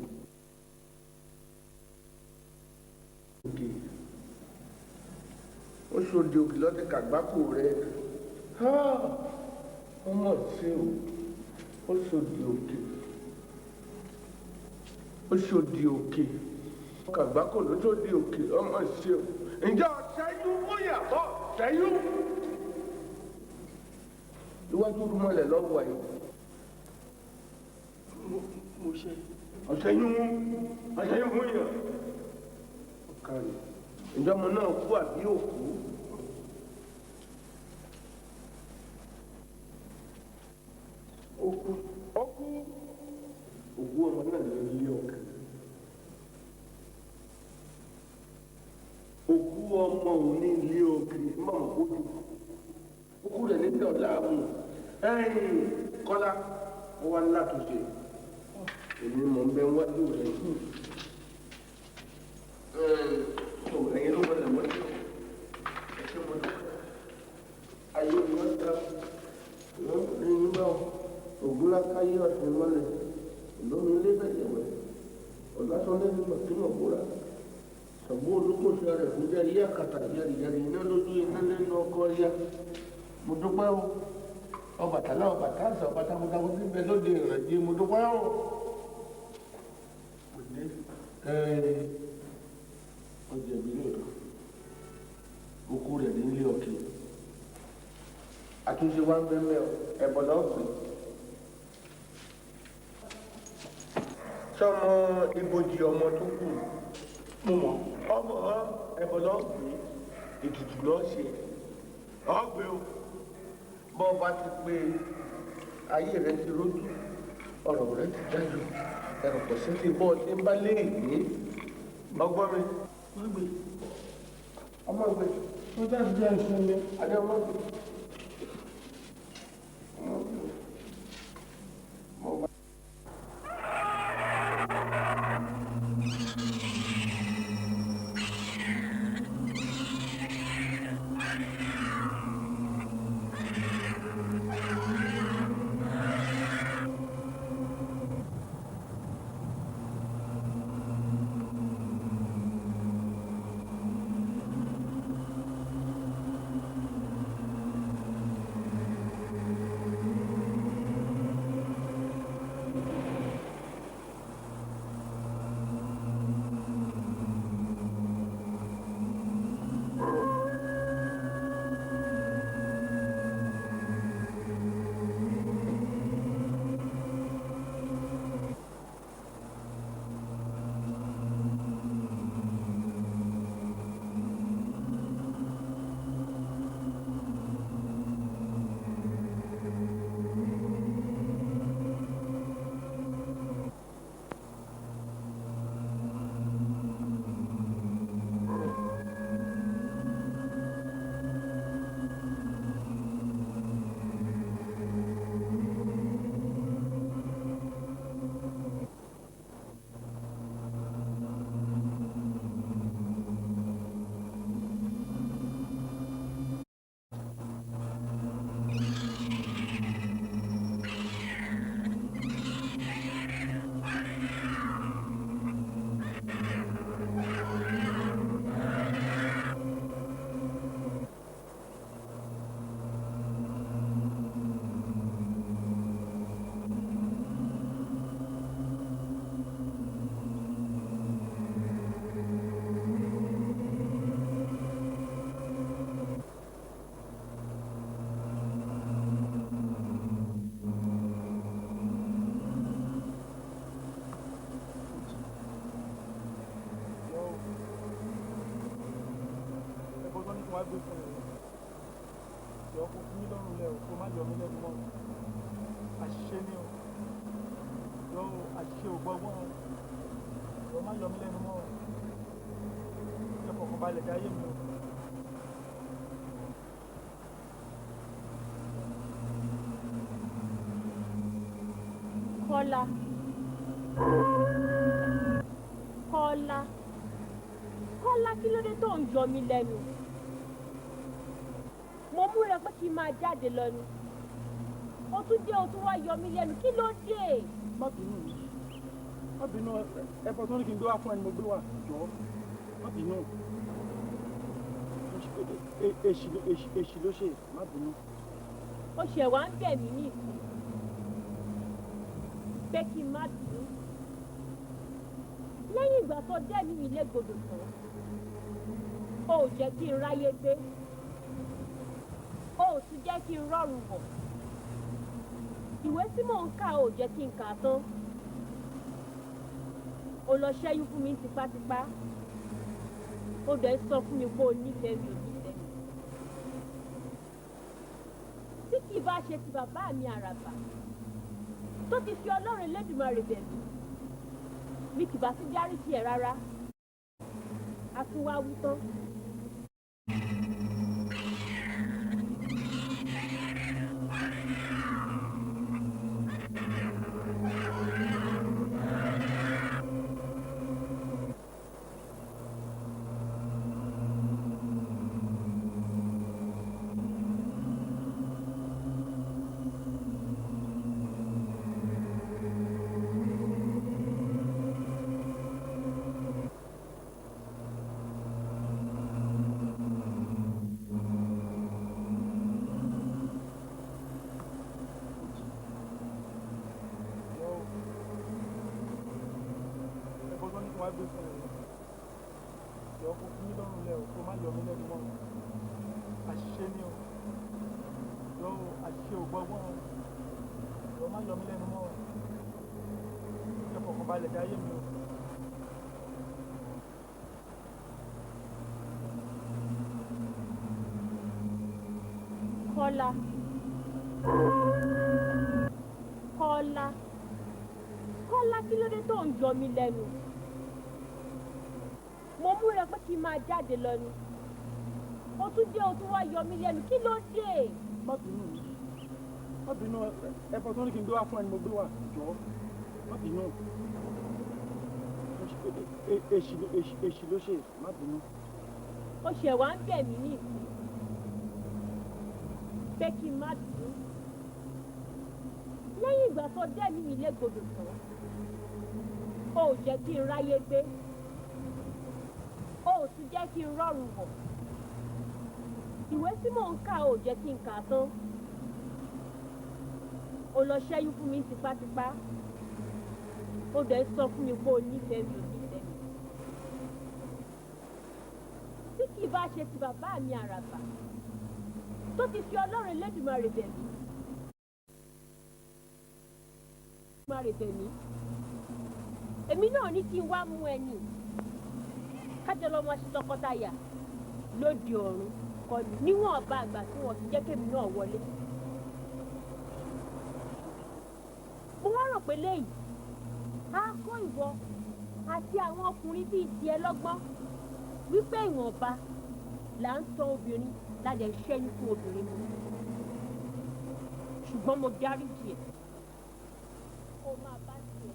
Òkè. Ó ṣòdì òkè lọ́ti kàgbákò rẹ̀. Ọmọ ṣe o. Ó ṣòdì òkè. Ó ṣòdì òkè. Kàgbákò ló ṣòdì òkè. Ọmọ ṣe o. Ǹjẹ́ ọ̀ṣẹ́yún fúnyà bọ̀ ṣẹ́yún? Iwájú rúmọlẹ̀ lọ́wọ́ yìí. Mo ṣe. Ọ̀ṣẹ́yún ọ̀ṣẹ́yún fúnyà. Ǹjẹ́ ọmọ náà kú àbí òkú? Ó kú. Ó kú. Òkú ọmọ náà ló lé ọkàn. Òkú ọmọ òun ní ilé ọkàn nígbà mọ̀ kó dùn. Òkú rẹ̀ ní tẹ̀ ọ̀la mú. Ẹ̀yin Kọ́lá, ó wá ńlá tó ṣe. Èmi mọ̀ ń bẹ wájú rẹ̀. Ẹ̀yin ló wọlé wọlé. Ẹ ṣé mo dúpẹ́. Ayé mi wọ́n ta wọ́n rí nígbà ògúnlákáyé ọ̀sìn mọ́lẹ̀ lómi ilé bẹ̀rẹ̀ wẹ̀ ọ̀làsán lẹ́nu màkínà bóra ṣàgbó olókòṣe rẹ̀ fún jẹ́ ilé àkàtà yẹrìyẹrì iná lójú iná lẹ́nu ọkọ ya mo dúpẹ́ o Ọbàtálá ọba táǹsà ọba takuntakun tí ń bẹ lóde ìrìnàjò mo dúpẹ́ o. Ọjà ìbí lóòótọ́ okú rẹ̀ nílé ọ̀kẹ́ àtúnṣe wa ń bẹ́ẹ̀ ẹ̀bọ̀ lọ́ọ̀gbìn. Sọmọ ibojì ọmọ tó kù mo mọ ọmọ ẹ̀bọ̀ lọ́ọ̀gbìn ètùtù lọ́ọ̀ ṣe ọ̀gbìn o. Bọ́ ọba ti pé ayé rẹ ti rójú, ọ̀rọ̀ rẹ ti dájú, ẹ̀rọ kò sí ti bọ́ ọtí ń bá léègbé ọgbọ́n mi. Ọmọ gbé. Ó jáde jẹ́ ìsinmi. Adé ọmọ gbé. Wá gbé fún ẹ jọ, kó fún mi lọ́rùn lẹ o, kó má yọ mí lẹ́nu mọ́. Àṣìṣe ni o jọ o, àṣìṣe ò gbọ́gbọ́n o jọ, má yọ mí lẹ́nu mọ́ o, ẹ fọkàn balẹ̀ jáyé mi o. Kọ́lá, Kọ́lá, Kọ́lá, kí ló dé tó ń yọ mí lẹ́nu? Mo múra pé kí n máa jáde lọ ni, o tún dé, o tún wá yọ mí lẹ́nu, kí ló dé? Má bínú, má bínú. Ẹbọ tó ní kí n gbé wá fún ẹni mo gbé wá, jọ, má bínú. Èṣì ló ṣe, má bínú. Ó ṣe wá ń bẹ̀ mí ní ìsìn pé kí n má bínú lẹ́yìn ìgbà tó dẹ́mi mi légbodò tán, o ò jẹ́ kí n ráyé gbé, o ò tún jẹ́ kí n rọrùn wọ̀. Ìwé tí mò ń kà ò jẹ́ kí n kà á tán. O lọ ṣẹ́yún fún mi tipátipá, o dẹ̀ sọ fún mi pé o nífẹ̀ẹ́ mi, ò nífẹ̀ẹ́ mi. Tí kì í bá ṣe ti bàbá mi àràbà tó ti fi Ọlọ́run Elédùmarè bẹ̀ mí, mi kì bá tún dáríjì ẹ̀ rárá. A tún wá wí tán. gbé fún ẹ. Jọ kó fi mí lọ́rùn lẹ̀ o, kó má yọ mí lẹ́nu mọ́. Àṣìṣe ni o. Jọ o, àṣìṣe ò gbọ́gbọ́n o. Jọ má yọ mí lẹ́nu mọ́ o. Ẹ fọkàn balẹ̀ dáyé mi o. Kọ́lá, Kọ́lá, Kọ́lá, kí ló dé tó ń yọ mí lẹ́nu? Mo múra pé kí n máa jáde lọ ni, o tún dé, o tún wá yọ mí lẹ́nu, kí ló dé? Má bínú, má bínú. Ẹ̀fọ́ tó ní kí n gbé wá fún ẹni mo gbé wá. Jọ, má bínú. Èṣì ló ṣe, má bínú. Ó ṣẹ̀ wá ń bẹ̀ mí ní ìsìn pé kí n má bínú lẹ́yìn ìgbà tó dẹ́mi mi légbodò tán. O ò jẹ́ kí n ráyé gbé, o ò tún jẹ́ kí n rọrùn wọ̀. Ìwé tí mò ń kà, ò jẹ́ kí n kà á tán. O lọ ṣẹ́yún fún mi tipátipá. O dẹ̀ sọ fún mi pé o nífẹ̀ẹ́ mi, ò nífẹ̀ẹ́ mi. Tí kì í bá ṣe ti bàbá mi àràbà tó ti fi Ọlọ́run Elédùmarè bẹ̀ mí, Elédùmarè bẹ̀ mí, èmi náà ní kí n wá mú ẹni kájọ lọ́mọ ṣe tọkọtaya lóde ọ̀run kọlu níwọ̀n ọba àgbà tí wọ́n ti jẹ́ kémi náà wọlé. Mo wá rò pé léyìí á kọ́ ìwọ àti àwọn ọkùnrin bíi tiẹ̀ lọ́gbọ́n wípé ìwọ̀nba là ń tan obìnrin ládẹ̀ ṣẹ́yún fún obìnrin mu, ṣùgbọ́n mo dáríjì ẹ̀ kó máa bá tiẹ̀.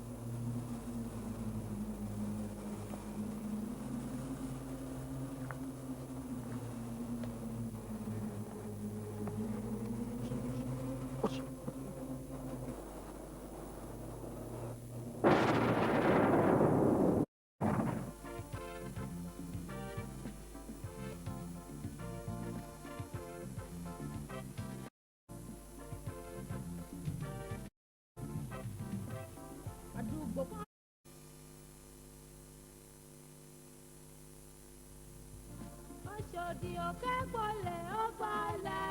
Àdúgbò kan. Oṣòdì Òkè gbolẹ̀ ó gbolẹ̀.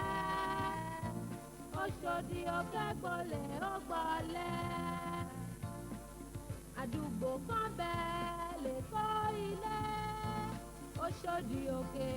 Oṣòdì Òkè gbolẹ̀ ó gbolẹ̀. Àdúgbò kan bẹ́ẹ̀ lè kọ́ ilé. Oṣòdì Òkè.